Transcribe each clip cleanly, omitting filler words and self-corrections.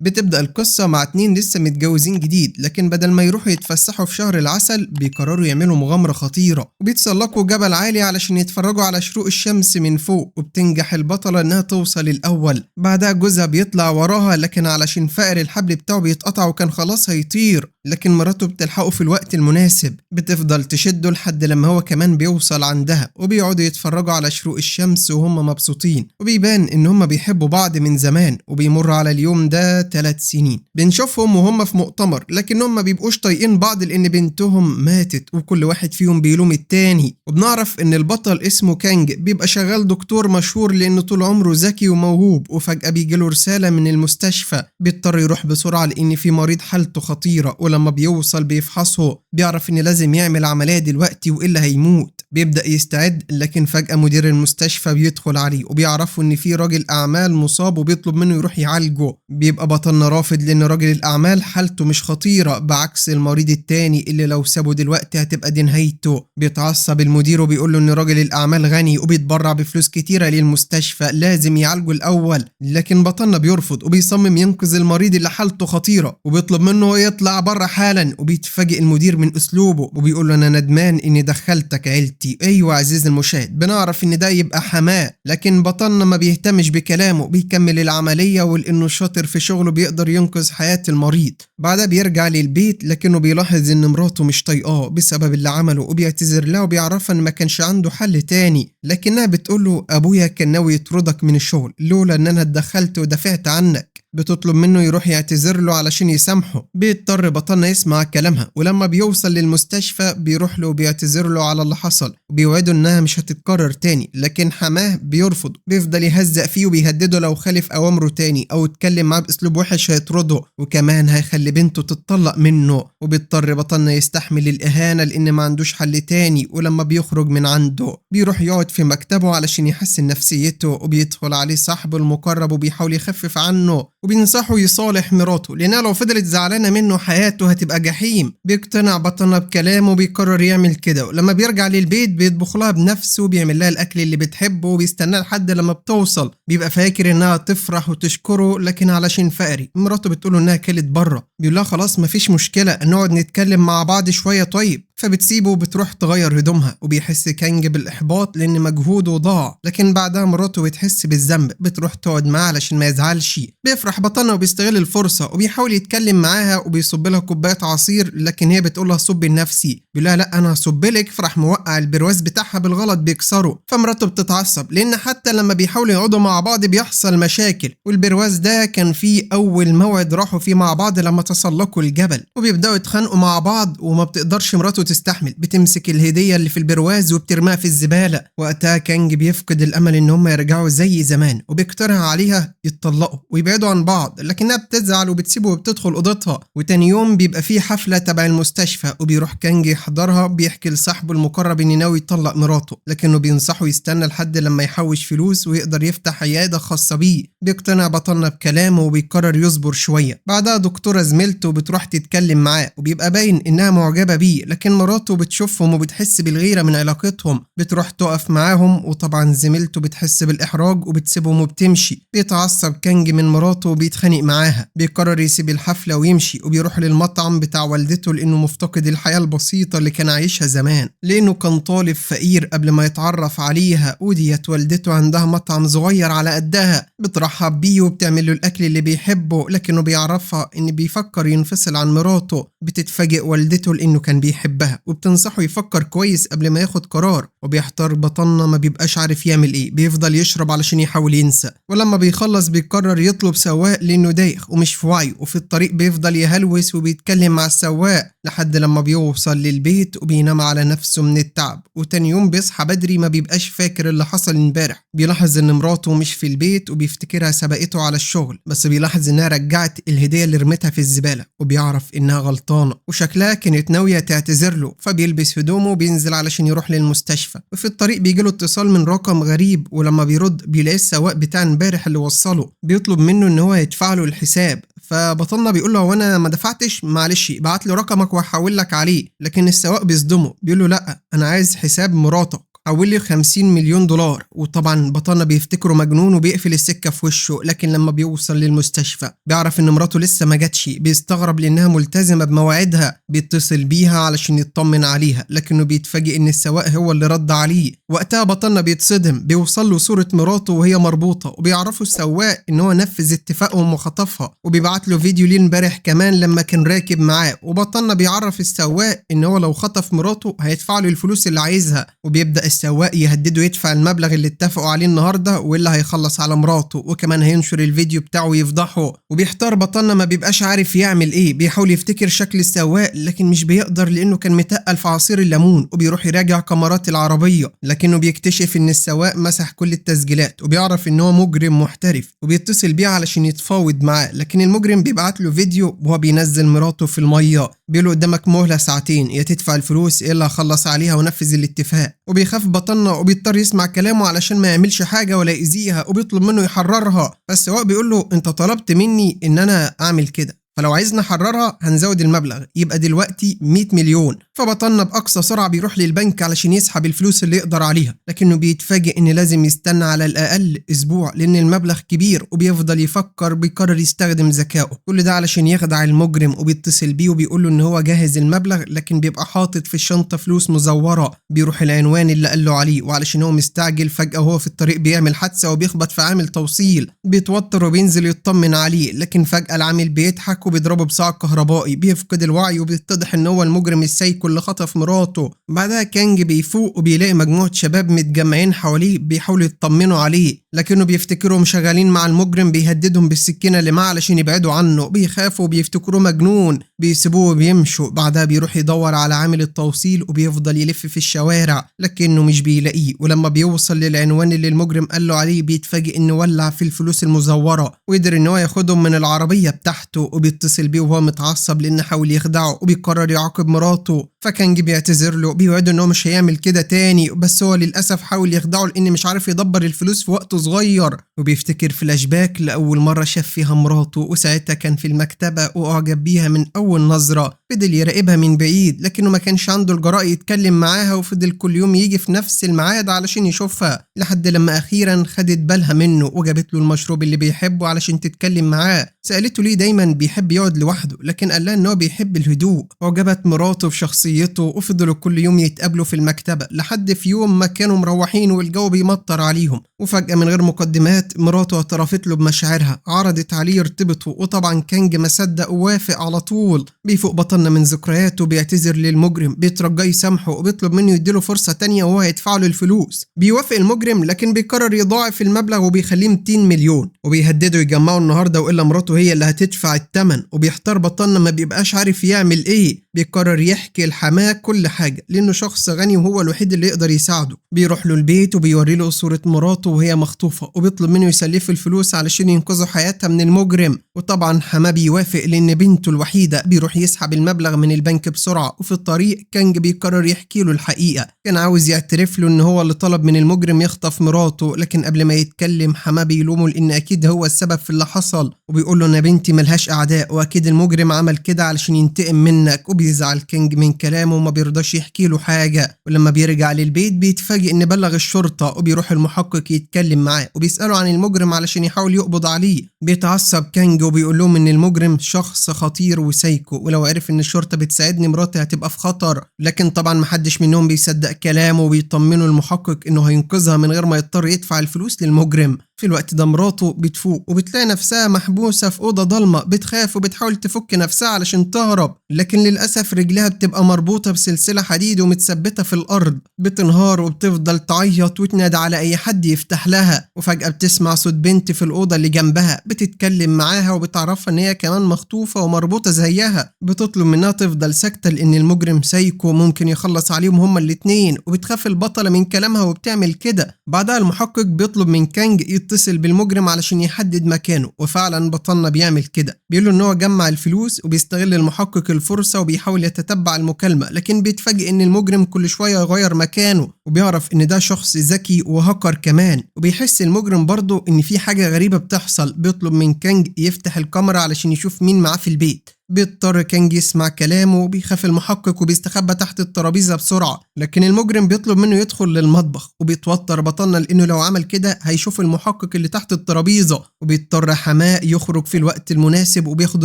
بتبدأ القصة مع اتنين لسه متجوزين جديد، لكن بدل ما يروحوا يتفسحوا في شهر العسل بيقرروا يعملوا مغامرة خطيرة، وبيتسلقوا جبل عالي علشان يتفرجوا على شروق الشمس من فوق. وبتنجح البطلة انها توصل الأول. بعدها جوزها بيطلع وراها، لكن علشان فقر الحبل بتاعه بيتقطع وكان خلاص هيطير، لكن مراته بتلحقه في الوقت المناسب، بتفضل تشده لحد لما هو كمان بيوصل عندها، وبيقعدوا يتفرجوا على شروق الشمس وهم مبسوطين. وبيبان ان هم بيحبوا بعض من زمان، وبيمر على اليوم ده 3 سنين. بنشوفهم وهم في مؤتمر، لكنهم ما بيبقوش طايقين بعض لان بنتهم ماتت، وكل واحد فيهم بيلوم التاني. وبنعرف ان البطل اسمه كانج، بيبقى شغال دكتور مشهور لانه طول عمره ذكي وموهوب. وفجأة بيجيله رسالة من المستشفى، بيضطر يروح بسرعة لان في مريض حالته خطيرة. ولما بيوصل بيفحصه، بيعرف ان لازم يعمل عملية دلوقتي وإلا هيموت. بيبدأ يستعد، لكن فجأة مدير المستشفى بيدخل عليه وبيعرفوا ان في راجل اعمال مصاب وبيطلب منه يروح يعالجه. بيبقى بطلنا رافض لان راجل الاعمال حالته مش خطيرة، بعكس المريض التاني اللي لو سابه دلوقتي هتبقى دي نهايته. بيتعصب المدير وبيقول له ان راجل الاعمال غني وبيتبرع بفلوس كتيرة للمستشفى، لازم يعالجه الاول. لكن بطلنا بيرفض وبيصمم ينقذ المريض اللي حالته خطيرة، وبيطلب منه يطلع بره حالا. وبيتفاجئ المدير من اسلوبه وبيقول له انا ندمان اني دخلتك عيلتي. ايوه عزيزي المشاهد، بنعرف ان ده يبقى حماه، لكن بطلنا ما بيهتمش بكلامه، بيكمل العملية، ولانه شاطر في شغله بيقدر ينقذ حياة المريض. بعدها بيرجع للبيت، لكنه بيلاحظ ان مراته مش طايقاه بسبب اللي عمله، وبيعتذر لها وبيعرفها ان ما كانش عنده حل تاني. لكنها بتقول له ابويا كان ناوي يطردك من الشغل لولا ان انا اتدخلت ودافعت عنك. بتطلب منه يروح يعتذر له علشان يسامحه. بيضطر بطلنا يسمع كلامها، ولما بيوصل للمستشفى بيروح له وبيعتذر له على اللي حصل، وبيوعده انها مش هتتكرر تاني. لكن حماه بيرفض، بيفضل يهزق فيه وبيهدده لو خالف اوامره تاني او اتكلم معاه باسلوب وحش هيطرده، وكمان هيخلي بنته تتطلق منه. وبيضطر بطلنا يستحمل الاهانه لان ما عندوش حل تاني. ولما بيخرج من عنده بيروح يقعد في مكتبه علشان يحسن نفسيته، وبيدخل عليه صاحبه المقرب وبيحاول يخفف عنه، وبينصحه يصالح مراته لانها لو فضلت زعلانه منه حياته هتبقى جحيم. بيقتنع بطلنا بكلامه وبيقرر يعمل كده. ولما بيرجع للبيت بيطبخ لها بنفسه وبيعمل لها الاكل اللي بتحبه، وبيستناها لحد لما بتوصل. بيبقى فاكر انها تفرح وتشكره، لكن علشان فقري مراته بتقوله انها كلت بره. بيقول لها خلاص مفيش مشكله، نقعد نتكلم مع بعض شويه طيب. فبتسيبه وبتروح تغير هدومها، وبيحس كانج بالاحباط لان مجهوده ضاع. لكن بعدها مراته بتحس بالذنب، بتروح تقعد معاه علشان ما يزعلش. بيفرح بطلنا وبيستغل الفرصه وبيحاول يتكلم معاها، وبيصب لها كوبايه عصير، لكن هي بتقول لها صبي لنفسي. بيقول لها لا انا هصب لك، فراح موقع البرواز بتاعها بالغلط بيكسره. فمراته بتتعصب لان حتى لما بيحاولوا يقعدوا مع بعض بيحصل مشاكل، والبرواز ده كان فيه اول موعد راحوا فيه مع بعض لما تسلقوا الجبل، وبيبداوا يتخانقوا مع بعض، وما بتقدرش مراته تستحمل، بتمسك الهدية اللي في البرواز وبترميها في الزبالة. وقتها كانج بيفقد الأمل إن هم يرجعوا زي زمان، وبيقترح عليها يتطلقوا ويبعدوا عن بعض، لكنها بتزعل وبتسيبه وبتدخل أوضتها. وتاني يوم بيبقى فيه حفلة تبع المستشفى، وبيروح كانج يحضرها. بيحكي لصاحبه المقرب إن ناوي يطلق مراته، لكنه بينصحه يستنى لحد لما يحوش فلوس ويقدر يفتح عيادة خاصة بيه. بيقتنع بطلنا بكلامه وبيقرر يصبر شوية. بعدها دكتورة زميلته بتروح تتكلم معاه، وبيبقى باين إنها معجبة بيه، لكن مراته بتشوفهم وبتحس بالغيرة من علاقتهم، بتروح تقف معاهم، وطبعا زميلته بتحس بالإحراج وبتسيبهم وبتمشي. بيتعصب كانج من مراته وبيتخانق معاها، بيقرر يسيب الحفلة ويمشي، وبيروح للمطعم بتاع والدته لأنه مفتقد الحياة البسيطة اللي كان عايشها زمان، لأنه كان طالب فقير قبل ما يتعرف عليها. وديت والدته عندها مطعم صغير على قدها، بترحب بيه وبتعمل له الأكل اللي بيحبه، لكنه بيعرفها إن بيفكر ينفصل عن مراته. بتتفاجئ والدته لأنه كان بيحبها، وبتنصحه يفكر كويس قبل ما ياخد قرار. وبيحتار بطلنا، ما بيبقاش عارف يعمل ايه، بيفضل يشرب علشان يحاول ينسى. ولما بيخلص بيقرر يطلب سواق لانه دايخ ومش في وعيه، وفي الطريق بيفضل يهلوس وبيتكلم مع السواق لحد لما بيوصل للبيت وبينام على نفسه من التعب. وتاني يوم بيصحى بدري، ما بيبقاش فاكر اللي حصل امبارح. بيلاحظ ان مراته مش في البيت وبيفتكرها سبقته على الشغل، بس بيلاحظ انها رجعت الهدية اللي رمتها في الزبالة، وبيعرف انها غلطانة وشكلها كانت ناوية تعتذر له. فبيلبس هدومه وبينزل علشان يروح للمستشفى. وفي الطريق بيجيله اتصال من رقم غريب، ولما بيرد بيلاقي السواق بتاع امبارح اللي وصله، بيطلب منه ان هو يدفع له الحساب. فبطلنا بيقول له وانا ما دفعتش، معلش ابعت لي رقمك وهحول لك عليه. لكن السواق بيصدمه، بيقول له لا انا عايز حساب مراتك. حول لي 50 مليون دولار. وطبعا بطلنا بيفتكره مجنون وبيقفل السكة في وشه. لكن لما بيوصل للمستشفى بيعرف ان مراته لسه ما جاتش، بيستغرب لانها ملتزمة بمواعيدها، بيتصل بيها علشان يطمن عليها، لكنه بيتفاجئ ان السواق هو اللي رد عليه. وقتها بطلنا بيتصدم، بيوصل له صوره مراته وهي مربوطة، وبيعرفوا السواق ان هو نفذ اتفاقهم وخطفها، وبيبعت له فيديو ليه امبارح كمان لما كان راكب معاه. وبطلنا بيعرف السواق ان هو لو خطف مراته هيدفع له الفلوس اللي عايزها، وبيبدا السواق يهدده يدفع المبلغ اللي اتفقوا عليه النهارده واللي هيخلص على مراته، وكمان هينشر الفيديو بتاعه ويفضحه. وبيحتار بطلنا ما بيبقاش عارف يعمل ايه، بيحاول يفتكر شكل السواق لكن مش بيقدر لانه كان متقل في عصير الليمون، وبيروح يراجع كاميرات العربية لكنه بيكتشف ان السواق مسح كل التسجيلات، وبيعرف ان هو مجرم محترف، وبيتصل بيه علشان يتفاوض معاه. لكن المجرم بيبعت له فيديو وهو بينزل مراته في المية، بيقول له قدامك مهله ساعتين، يا تدفع الفلوس الا خلص عليها ونفذ الاتفاق. وبيخاف بطلنا وبيضطر يسمع كلامه علشان ما يعملش حاجة ولا يأذيها، وبيطلب منه يحررها. بس هو بيقول له انت طلبت مني ان انا اعمل كده، فلو عايزنا نحررها هنزود المبلغ، يبقى دلوقتي 100 مليون. فبطلنا بأقصى سرعة بيروح للبنك علشان يسحب الفلوس اللي يقدر عليها، لكنه بيتفاجئ إن لازم يستنى على الأقل أسبوع لأن المبلغ كبير. وبيفضل يفكر، بيقرر يستخدم ذكائه، كل ده علشان يخدع المجرم. وبيتصل بيه وبيقول له إن هو جاهز المبلغ، لكن بيبقى حاطط في الشنطة فلوس مزورة. بيروح العنوان اللي قال له عليه، وعلشان هو مستعجل فجأة وهو في الطريق بيعمل حادثة وبيخبط في عامل توصيل، بيتوتر وبينزل يطمن عليه، لكن فجأة العامل بيضحك وبيضربه بصاع كهربائي، بيفقد الوعي وبيتضح ان هو المجرم السايكو اللي خطف مراته. بعدها كانج بيفوق وبيلاقي مجموعة شباب متجمعين حواليه بيحاولوا يطمنوا عليه، لكنه بيفتكرهم شغالين مع المجرم، بيهددهم بالسكينة اللي معاه علشان يبعدوا عنه، بيخافوا وبيفتكروه مجنون، بيسيبوه وبيمشوا. بعدها بيروح يدور على عامل التوصيل وبيفضل يلف في الشوارع لكنه مش بيلاقيه. ولما بيوصل للعنوان اللي المجرم قال له عليه بيتفاجئ انه ولع في الفلوس المزورة، وقدر ان هو ياخدهم من العربية بتاعته. وبيتصل بيه وهو متعصب لان حاول يخدعه، وبيقرر يعاقب مراته. فكانج بيعتذر له، بيوعده ان هو مش هيعمل كده تاني، بس هو للاسف حاول يخدعه لان مش عارف يدبر الفلوس في وقت صغير. وبيفتكر فلاش باك لاول مرة شاف فيها مراته، وساعتها كان في المكتبة واعجب بيها من اول نظره، فضل يراقبها من بعيد لكنه ما كانش عنده الجرأة يتكلم معاها، وفضل كل يوم يجي في نفس الميعاد علشان يشوفها، لحد لما اخيرا خدت بالها منه وجابت له المشروب اللي بيحبه علشان تتكلم معاه. سالته ليه دايما بيحب يقعد لوحده، لكن قال لها ان هو بيحب الهدوء. اعجبت مراته بشخصيته وفضلوا كل يوم يتقابلوا في المكتبة، لحد في يوم ما كانوا مروحين والجو بيمطر عليهم، وفجأة من غير مقدمات مراته اعترفت له بمشاعرها، عرضت عليه يرتبطوا، وطبعا كانج ما صدق ووافق على طول. بيفوق بطلنا من ذكرياته، بيعتذر للمجرم، بيترجاه يسامحه وبيطلب منه يديله فرصة تانية وهو هيدفع له الفلوس. بيوافق المجرم لكن بيقرر يضاعف المبلغ وبيخليه 200 مليون، وبيهدده يجمعه النهارده والا مراته هي اللي هتدفع الثمن. وبيحتار بطلنا ما بيبقاش عارف يعمل ايه، بيقرر يحكي لحماه كل حاجة لانه شخص غني وهو الوحيد اللي يقدر يساعده. بيروح له البيت وبيوري له صوره مراته وهي مخطوفه، وبيطلب منه يسلفه الفلوس علشان ينقذوا حياتها من المجرم. وطبعا حماه بيوافق لان بنته الوحيدة. بيروح يسحب المبلغ من البنك بسرعة، وفي الطريق كانج بيقرر يحكي له الحقيقة. كان عاوز يعترف له ان هو اللي طلب من المجرم يخطف مراته، لكن قبل ما يتكلم حماه بيلومه لان اكيد هو السبب في اللي حصل، وبيقول له ان بنتي ملهاش اعداء واكيد المجرم عمل كده علشان ينتقم منك. وبيزعل كينج من كلامه وما بيرضاش يحكي له حاجة. ولما بيرجع للبيت بيتفاجئ ان بلغ الشرطة، وبيروح المحقق يتكلم معاه وبيساله عن المجرم علشان يحاول يقبض عليه. بيتعصب كانج وبيقول لهم ان المجرم شخص خطير وسايكو، ولو عرف ان الشرطة بتساعدني مراتي هتبقى في خطر. لكن طبعا محدش منهم بيصدق كلامه، وبيطمنوا المحقق انه هينقذها من غير ما يضطر يدفع الفلوس للمجرم. في الوقت ده مراته بتفوق وبتلاقي نفسها محبوسة في أوضة ضلمة، بتخاف وبتحاول تفك نفسها علشان تهرب، لكن للأسف رجلها بتبقى مربوطة بسلسلة حديد ومتثبتة في الأرض. بتنهار وبتفضل تعيط وتنادى على أي حد يفتح لها. وفجأة بتسمع صوت بنت في الأوضة اللي جنبها بتتكلم معاها وبتعرفها إن هي كمان مخطوفة ومربوطة زيها. بتطلب منها تفضل ساكتة لأن المجرم سايكو ممكن يخلص عليهم هما الاتنين، وبتخاف البطلة من كلامها وبتعمل كده. بعدها المحقق بيطلب من كانج يتصل بالمجرم علشان يحدد مكانه، وفعلا بطلنا بيعمل كده. بيقول له ان هو جمع الفلوس، وبيستغل المحقق الفرصة وبيحاول يتتبع المكالمة، لكن بيتفاجئ ان المجرم كل شوية يغير مكانه، وبيعرف ان ده شخص ذكي وهكر كمان. وبيحس المجرم برضه ان في حاجة غريبة بتحصل. بيطلب من كانج يفتح الكاميرا علشان يشوف مين معاه في البيت. بيضطر كانج يسمع كلامه وبيخاف المحقق وبيستخبى تحت الترابيزة بسرعة، لكن المجرم بيطلب منه يدخل للمطبخ، وبيتوتر بطلنا لانه لو عمل كده هيشوف المحقق اللي تحت الترابيزة، وبيضطر حماه يخرج في الوقت المناسب وبياخد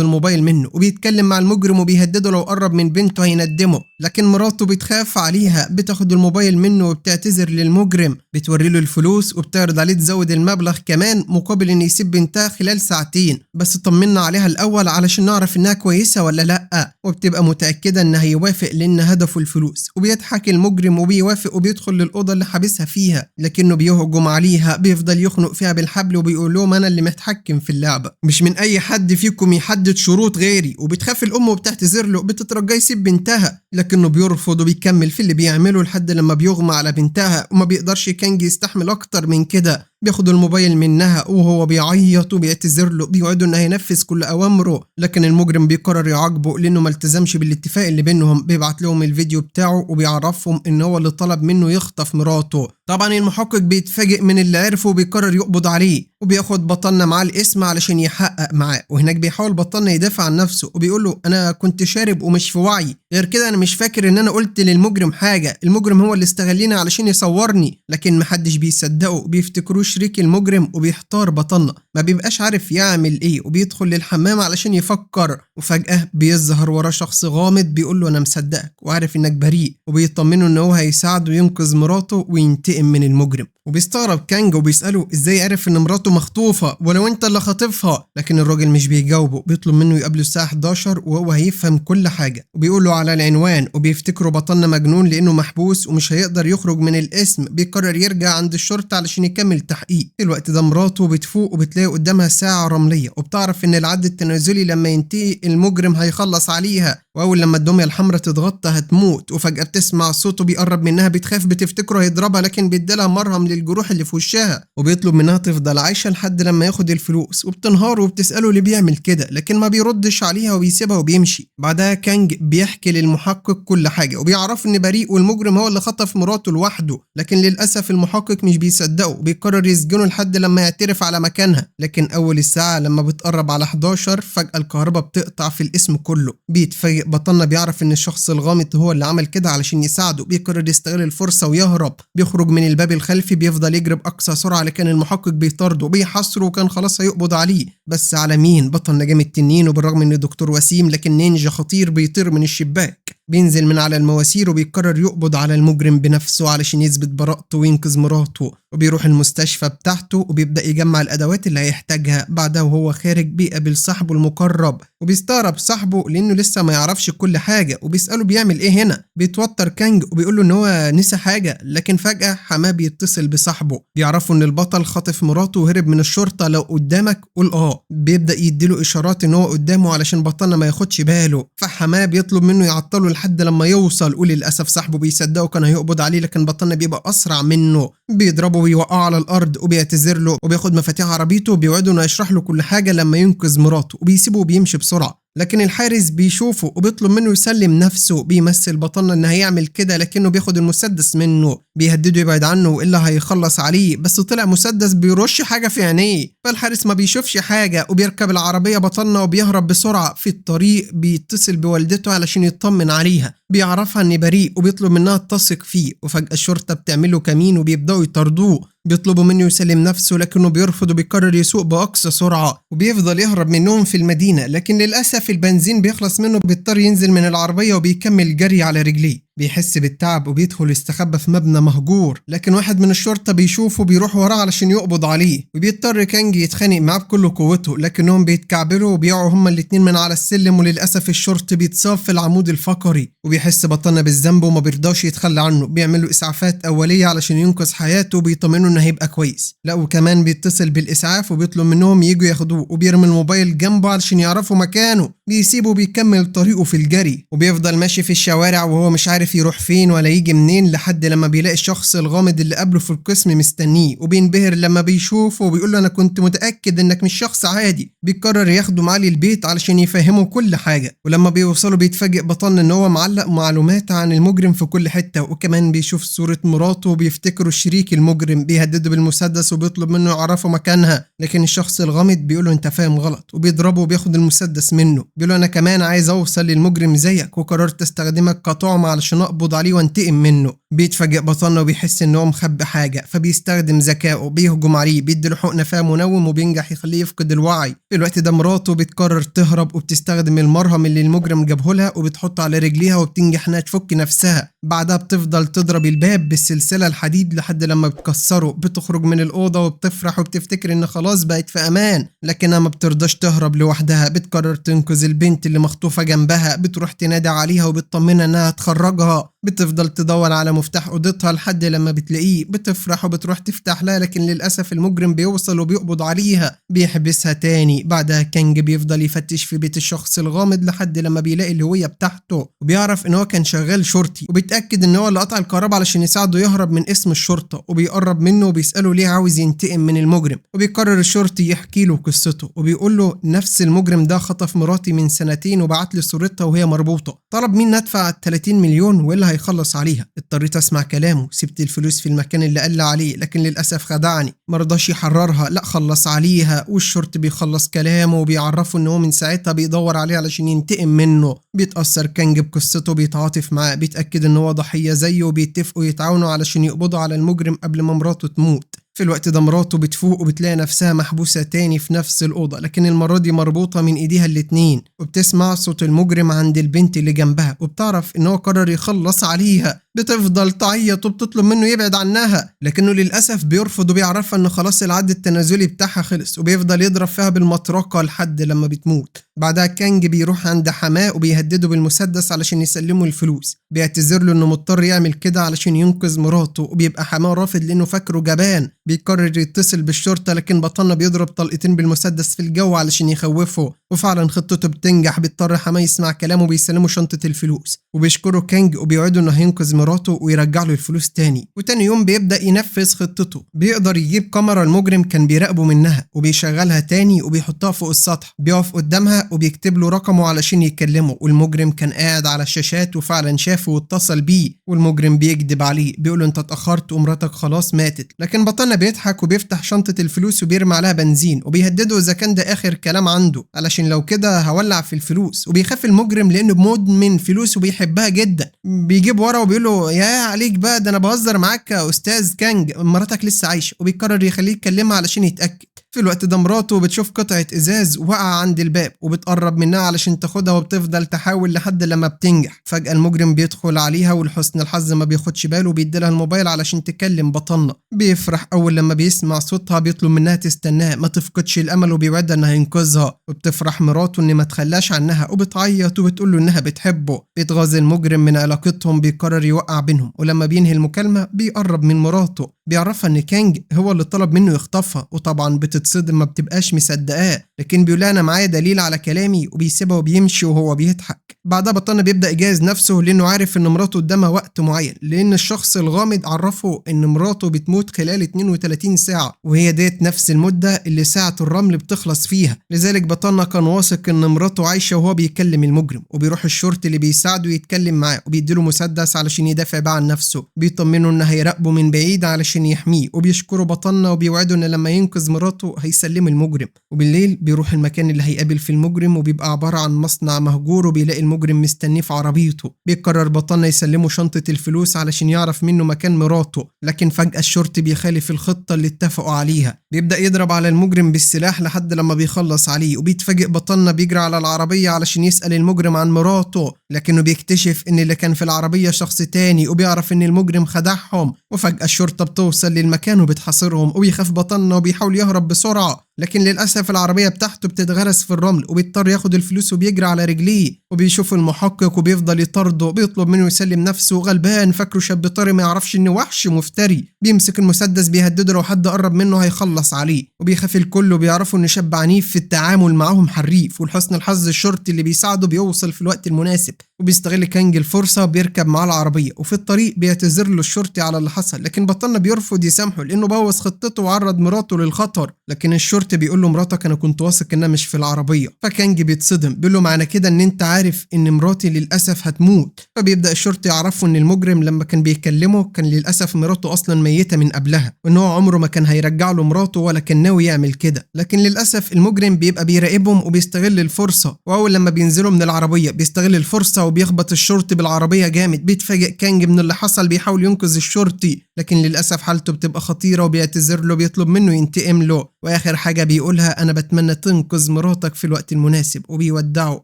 الموبايل منه وبيتكلم مع المجرم وبيهدده لو قرب من بنته هيندمه، لكن مراته بتخاف عليها، بتاخد الموبايل منه وبتعتذر للمجرم، بتوري له الفلوس وبتعرض عليه تزود المبلغ كمان مقابل ان يسيب بنتها خلال ساعتين، بس طمنا عليها الاول علشان نعرف انها كويسة ولا لا، وبتبقى متاكدة ان هيوافق لان هدفه الفلوس. وبيضحك المجرم وبيوافق وبيدخل للاوضه اللي حابسها فيها، لكنه بيهجم عليها، بيفضل يخنق فيها بالحبل وبيقول لهم انا اللي متحكم في اللعبة، مش من اي حد فيكم يحدد شروط غيري. وبتخاف الام وبتعتذر له، بتترجى يسيب بنتها، لكنه بيرفض وبيكمل في اللي بيعمله لحد لما بيغمى على بنتها، وما بيقدرش كانج يستحمل اكتر من كده، بياخد الموبايل منها وهو بيعيط وبيعتذر له، بيوعده انه هينفذ كل اوامره، لكن المجرم بيقرر يعاقبه لانه ما التزمش بالاتفاق اللي بينهم. بيبعت لهم الفيديو بتاعه وبيعرفهم ان هو اللي طلب منه يخطف مراته. طبعا المحقق بيتفاجئ من اللي عرفه وبيقرر يقبض عليه، وبياخد بطلنا معاه الاسم علشان يحقق معاه. وهناك بيحاول بطلنا يدافع عن نفسه وبيقول له انا كنت شارب ومش في وعي، غير كده انا مش فاكر ان انا قلت للمجرم حاجة، المجرم هو اللي استغلني علشان يصورني، لكن محدش بيصدقه، بيفتكروه شريك المجرم. وبيحتار بطلنا، ما بيبقاش عارف يعمل ايه، وبيدخل للحمام علشان يفكر، وفجأة بيظهر وراه شخص غامض بيقول له انا مصدقك وعارف انك بريء، وبيطمنه ان هو هيساعده ينقذ مراته وينتقم من المجرم. وبيستغرب كانج وبيسأله ازاي عرف ان مراته مخطوفة ولو انت اللي خاطفها، لكن الراجل مش بيجاوبه، بيطلب منه يقابله الساعة 11 وهو هيفهم كل حاجة، وبيقول له على العنوان. وبيفتكره بطلنا مجنون لانه محبوس ومش هيقدر يخرج من القسم، بيقرر يرجع عند الشرطة علشان يكمل تحقيق. في الوقت ده مراته بتفوق وبتلاقي قدامها ساعة رملية، وبتعرف ان العد التنازلي لما ينتهي المجرم هيخلص عليها، واول لما الدمية الحمراء تتغطى هتموت. وفجأة بتسمع صوته بيقرب منها، بتخاف بتفتكره هيضربها، لكن بيديلها مرهم للجروح اللي في وشها، وبيطلب منها تفضل عايشة لحد لما ياخد الفلوس. وبتنهار وبتسأله ليه بيعمل كده، لكن ما بيردش عليها وبيسيبها وبيمشي. بعدها كانج بيحكي للمحقق كل حاجة وبيعرف ان بريء والمجرم هو اللي خطف مراته لوحده، لكن للأسف المحقق مش بيصدقه، وبيقرر يسجنه لحد لما يعترف على مكانها. لكن أول الساعة لما بتقرب على 11 فجأة الكهرباء بتقطع في القسم كله. بيتفاجئ بطلنا، بيعرف ان الشخص الغامض هو اللي عمل كده علشان يساعده، بيقرر يستغل الفرصة ويهرب، بيخرج من الباب الخلفي، بيفضل يجري بأقصى سرعة، لكن المحقق بيطارده وبيحاصره وكان خلاص هيقبض عليه، بس على مين؟ بطلنا جامد التنين، وبالرغم ان دكتور وسيم لكن نينجا خطير بيطير من الشباك، بينزل من على المواسير وبيقرر يقبض على المجرم بنفسه علشان يثبت براءته وينقذ مراته. وبيروح المستشفى بتاعته وبيبدأ يجمع الأدوات اللي هيحتاجها. بعدها وهو خارج بيقابل صاحبه المقرب، وبيستغرب صاحبه لأنه لسه ما يعرفش كل حاجة، وبيسأله بيعمل إيه هنا. بيتوتر كانج وبيقول له إن هو نسى حاجة، لكن فجأة حماه بيتصل بصاحبه، بيعرفوا إن البطل خاطف مراته وهرب من الشرطة، لو قدامك قول آه. بيبدأ يديله إشارات إن هو قدامه علشان بطلنا ما ياخدش باله، فحماه بيطلب منه يعطله لحد لما يوصل، وللأسف صاحبه بيصدقه كان هيقبض عليه، لكن بطلنا بيبقى أسرع منه، بيضربه ويوقعه على الأرض وبيعتذر له وبياخد مفاتيح عربيته وبيوعده إنه يشرح له كل حاجة لما ينقذ مراته، وبيسيبه وبيمشي بسرعة. لكن الحارس بيشوفه وبيطلب منه يسلم نفسه، بيمثل بطلنا ان هيعمل كده لكنه بياخد المسدس منه، بيهدده يبعد عنه والا هيخلص عليه، بس طلع مسدس بيرش حاجة في عينيه، فالحارس ما بيشوفش حاجة، وبيركب العربية بطلنا وبيهرب بسرعة. في الطريق بيتصل بوالدته علشان يطمن عليها، بيعرفها ان بريء وبيطلب منها تثق فيه، وفجأة الشرطة بتعمله كمين وبيبدأوا يطاردوه، بيطلبوا منه يسلم نفسه لكنه بيرفض وبيقرر يسوق بأقصى سرعة، وبيفضل يهرب منهم في المدينة، لكن للأسف البنزين بيخلص منه، بيضطر ينزل من العربية وبيكمل جري على رجليه. بيحس بالتعب وبيدخل يستخبى في مبنى مهجور، لكن واحد من الشرطة بيشوفه بيروح وراه علشان يقبض عليه، وبيضطر كانج يتخانق معاه بكل قوته، لكنهم بيتكعبلوا وبيقعوا هما الاتنين من على السلم، وللأسف الشرطي بيتصاب في العمود الفقري، وبيحس بطلنا بالذنب وما بيرضاش يتخلى عنه، بيعمل له إسعافات أولية علشان ينقذ حياته وبيطمنه إنه هيبقى كويس. لا وكمان بيتصل بالإسعاف وبيطلب منهم يجوا ياخدوه، وبيرمي الموبايل جنبه علشان يعرفوا مكانه، بيسيبه وبيكمل طريقه في الجري، وبيفضل ماشي في الشوارع وهو مش عارف يروح فين ولا يجي منين، لحد لما بيلاقي الشخص الغامض اللي قابله في القسم مستنيه، وبينبهر لما بيشوفه وبيقول له انا كنت متأكد انك مش شخص عادي. بيقرر ياخده معاه للبيت علشان يفهمه كل حاجة، ولما بيوصلوا بيتفاجئ بطلنا ان هو معلق معلومات عن المجرم في كل حتة، وكمان بيشوف صورة مراته وبيفتكره الشريك المجرم، بيهدده بالمسدس وبيطلب منه يعرفه مكانها، لكن الشخص الغامض بيقول له انت فاهم غلط، وبيضربه وبياخد المسدس منه. بيقول له انا كمان عايز اوصل للمجرم زيك، وقررت استخدمك كطعم علشان اقبض عليه وانتقم منه. بيتفاجئ بطلنا وبيحس ان هو مخبي حاجة، فبيستخدم ذكائه بيهجم عليه، بيدي له حقنه فيها منوم وبينجح يخليه يفقد الوعي. في الوقت ده مراته بتقرر تهرب وبتستخدم المرهم اللي المجرم جابه لها وبتحطه على رجليها وبتنجح انها تفك نفسها. بعدها بتفضل تضرب الباب بالسلسلة الحديد لحد لما بتكسره. بتخرج من الاوضة وبتفرح وبتفتكر ان خلاص بقت في امان، لكنها ما بترضاش تهرب لوحدها. بتقرر تنقذ البنت اللي مخطوفه جنبها، بتروح تنادي عليها وبتطمنها انها تخرجها. بتفضل تدور على مفتاح اوضتها لحد لما بتلاقيه، بتفرح وبتروح تفتح لها، لكن للاسف المجرم بيوصل وبيقبض عليها، بيحبسها تاني. بعدها كانج بيفضل يفتش في بيت الشخص الغامض لحد لما بيلاقي الهوية بتاعته، وبيعرف ان هو كان شغال شرطي، وبيتاكد ان هو اللي قطع الكهرباء علشان يساعده يهرب من اسم الشرطة. وبيقرب منه وبيساله ليه عاوز ينتقم من المجرم، وبيقرر الشرطي يحكي له قصته، وبيقول له نفس المجرم ده خطف مراتي من سنتين وبعت لي صورتها وهي مربوطة، طلب مني ادفع 30 مليون والا هيخلص عليها. اضطريت اسمع كلامه، سبت الفلوس في المكان اللي قال عليه، لكن للاسف خدعني، مرضاش يحررها، لا خلص عليها. والشرطي بيخلص كلامه وبيعرفه ان هو من ساعتها بيدور عليه علشان ينتقم منه. بيتأثر كانج بقصته، بيتعاطف معاه، بيتأكد ان هو ضحية زيه، وبيتفقوا يتعاونوا علشان يقبضوا على المجرم قبل ما مراته تموت. في الوقت ده مراته بتفوق وبتلاقي نفسها محبوسة تاني في نفس الأوضة، لكن المرة دي مربوطة من إيديها الاتنين، وبتسمع صوت المجرم عند البنت اللي جنبها، وبتعرف إن هو قرر يخلص عليها. بتفضل تعيط وبتطلب منه يبعد عنها، لكنه للأسف بيرفض وبيعرفها إن خلاص العد التنازلي بتاعها خلص، وبيفضل يضرب فيها بالمطرقة لحد لما بتموت. بعدها كانج بيروح عند حماه وبيهدده بالمسدس علشان يسلمه الفلوس، بيعتذر له إنه مضطر يعمل كده علشان ينقذ مراته، وبيبقى حماه رافض لأنه فاكره جبان. بيقرر يتصل بالشرطة، لكن بطلنا بيضرب طلقتين بالمسدس في الجو علشان يخوفه، وفعلا خطته بتنجح. بيضطر حماه يسمع كلامه وبيسلمه شنطة الفلوس، وبيشكره كانج وبيوعده انه هينقذ مراته ويرجع له الفلوس تاني. وتاني يوم بيبدأ ينفذ خطته، بيقدر يجيب كاميرا المجرم كان بيراقبه منها وبيشغلها تاني وبيحطها فوق السطح، بيقف قدامها وبيكتب له رقمه علشان يكلمه. والمجرم كان قاعد على الشاشات وفعلا شافه واتصل بيه، والمجرم بيكذب عليه بيقول له انت اتأخرت ومراتك خلاص ماتت، لكن بطلنا بيضحك وبيفتح شنطة الفلوس وبيرمي عليها بنزين، وبيهدده اذا كان ده اخر كلام عنده علشان لو كده هولع في الفلوس. وبيخاف المجرم لانه مدمن فلوس وبيحبها جدا، بيجيب ورا وبيقول له يا عليك بقى ده انا بهزر معاك يا استاذ كانج، مراتك لسه عايشه، وبيقرر يخليه يكلمها علشان يتاكد. في الوقت ده مراته بتشوف قطعة ازاز وقع عند الباب وبتقرب منها علشان تاخدها، وبتفضل تحاول لحد لما بتنجح. فجأة المجرم بيدخل عليها، ولحسن الحظ ما بياخدش باله وبيديلها الموبايل علشان تكلم بطلنا. بيفرح اول لما بيسمع صوتها، بيطلب منها تستناه ما تفقدش الامل، وبيوعدها انها هينقذها. وبتفرح مراته ان ما تخلاش عنها، وبتعيط وبتقول له انها بتحبه. بيتغاظ المجرم من علاقتهم، بيقرر يوقع بينهم. ولما بينهي المكالمة بيقرب من مراته، بيعرفها ان كانج هو اللي طلب منه يخطفها، وطبعا بتتصدم ما بتبقاش مصدقاه، لكن بيقول لها انا معايا دليل على كلامي، وبيسيبها وبيمشي وهو بيضحك. بعدها بطلنا بيبدا يجهز نفسه لانه عارف ان مراته قدامها وقت معين، لان الشخص الغامض عرفه ان مراته بتموت خلال 32 ساعة، وهي ديت نفس المدة اللي ساعة الرمل بتخلص فيها. لذلك بطلنا كان واثق ان مراته عايشه وهو بيكلم المجرم، وبيروح الشرطي اللي بيساعده يتكلم معاه، وبيديله مسدس علشان يدافع بقى عن نفسه. بيطمنه ان هيراقبه من بعيد علشان يحميه، وبيشكره بطلنا وبيوعده ان لما ينقذ مراته هيسلمه المجرم. وبالليل بيروح المكان اللي هيقابل فيه المجرم، وبيبقى عبارة عن مصنع مهجور، وبيلاقي المجرم مستنيه في عربيته. بيقرر بطلنا يسلمه شنطة الفلوس علشان يعرف منه مكان مراته، لكن فجأة الشرطي بيخالف الخطة اللي اتفقوا عليها، بيبدأ يضرب على المجرم بالسلاح لحد لما بيخلص عليه. وبيتفاجئ بطلنا بيجري على العربية علشان يسأل المجرم عن مراته، لكنه بيكتشف ان اللي كان في العربية شخص تاني، وبيعرف ان المجرم خدعهم. وفجأة الشرطة بتوصل للمكان وبتحاصرهم، وبيخاف بطلنا وبيحاول يهرب بسرعة، لكن للأسف العربية بتاعته بتتغرس في الرمل، وبيضطر ياخد الفلوس وبيجري على رجليه. وبيشوف المحقق وبيفضل يطارده، بيطلب منه يسلم نفسه، غلبان فاكره شاب طري ما يعرفش انه وحش مفتري. بيمسك المسدس بيهدده لو حد قرب منه هيخلص عليه، وبيخاف الكل وبيعرفوا ان شاب عنيف في التعامل معاهم حريف. ولحسن الحظ الشرطي اللي بيساعده بيوصل في الوقت المناسب، وبيستغل كانج الفرصة بيركب معاه العربية. وفي الطريق بيعتذر له الشرطي على اللي حصل، لكن بطلنا بيرفض يسامحه لانه بوظ خطته وعرض مراته للخطر. لكن الشرطي الشرطي بيقول له مراتك انا كنت واثق انها مش في العربية. فكانج بيتصدم، بيقول له معنى كده ان انت عارف ان مراتي للاسف هتموت. فبيبدا الشرطي يعرفه ان المجرم لما كان بيكلمه كان للاسف مراته اصلا ميته من قبلها، وان هو عمره ما كان هيرجع له مراته ولا كان ناوي يعمل كده. لكن للاسف المجرم بيبقى بيراقبهم وبيستغل الفرصة، واول لما بينزلوا من العربية بيستغل الفرصة وبيخبط الشرطي بالعربية جامد. بيتفاجئ كانج من اللي حصل، بيحاول ينقذ الشرطي لكن للاسف حالته بتبقى خطيرة، وبيعتذر له بيطلب منه ينتقم له، واخر حاجة بيقولها انا بتمنى تنقذ مراتك في الوقت المناسب، وبيودعه.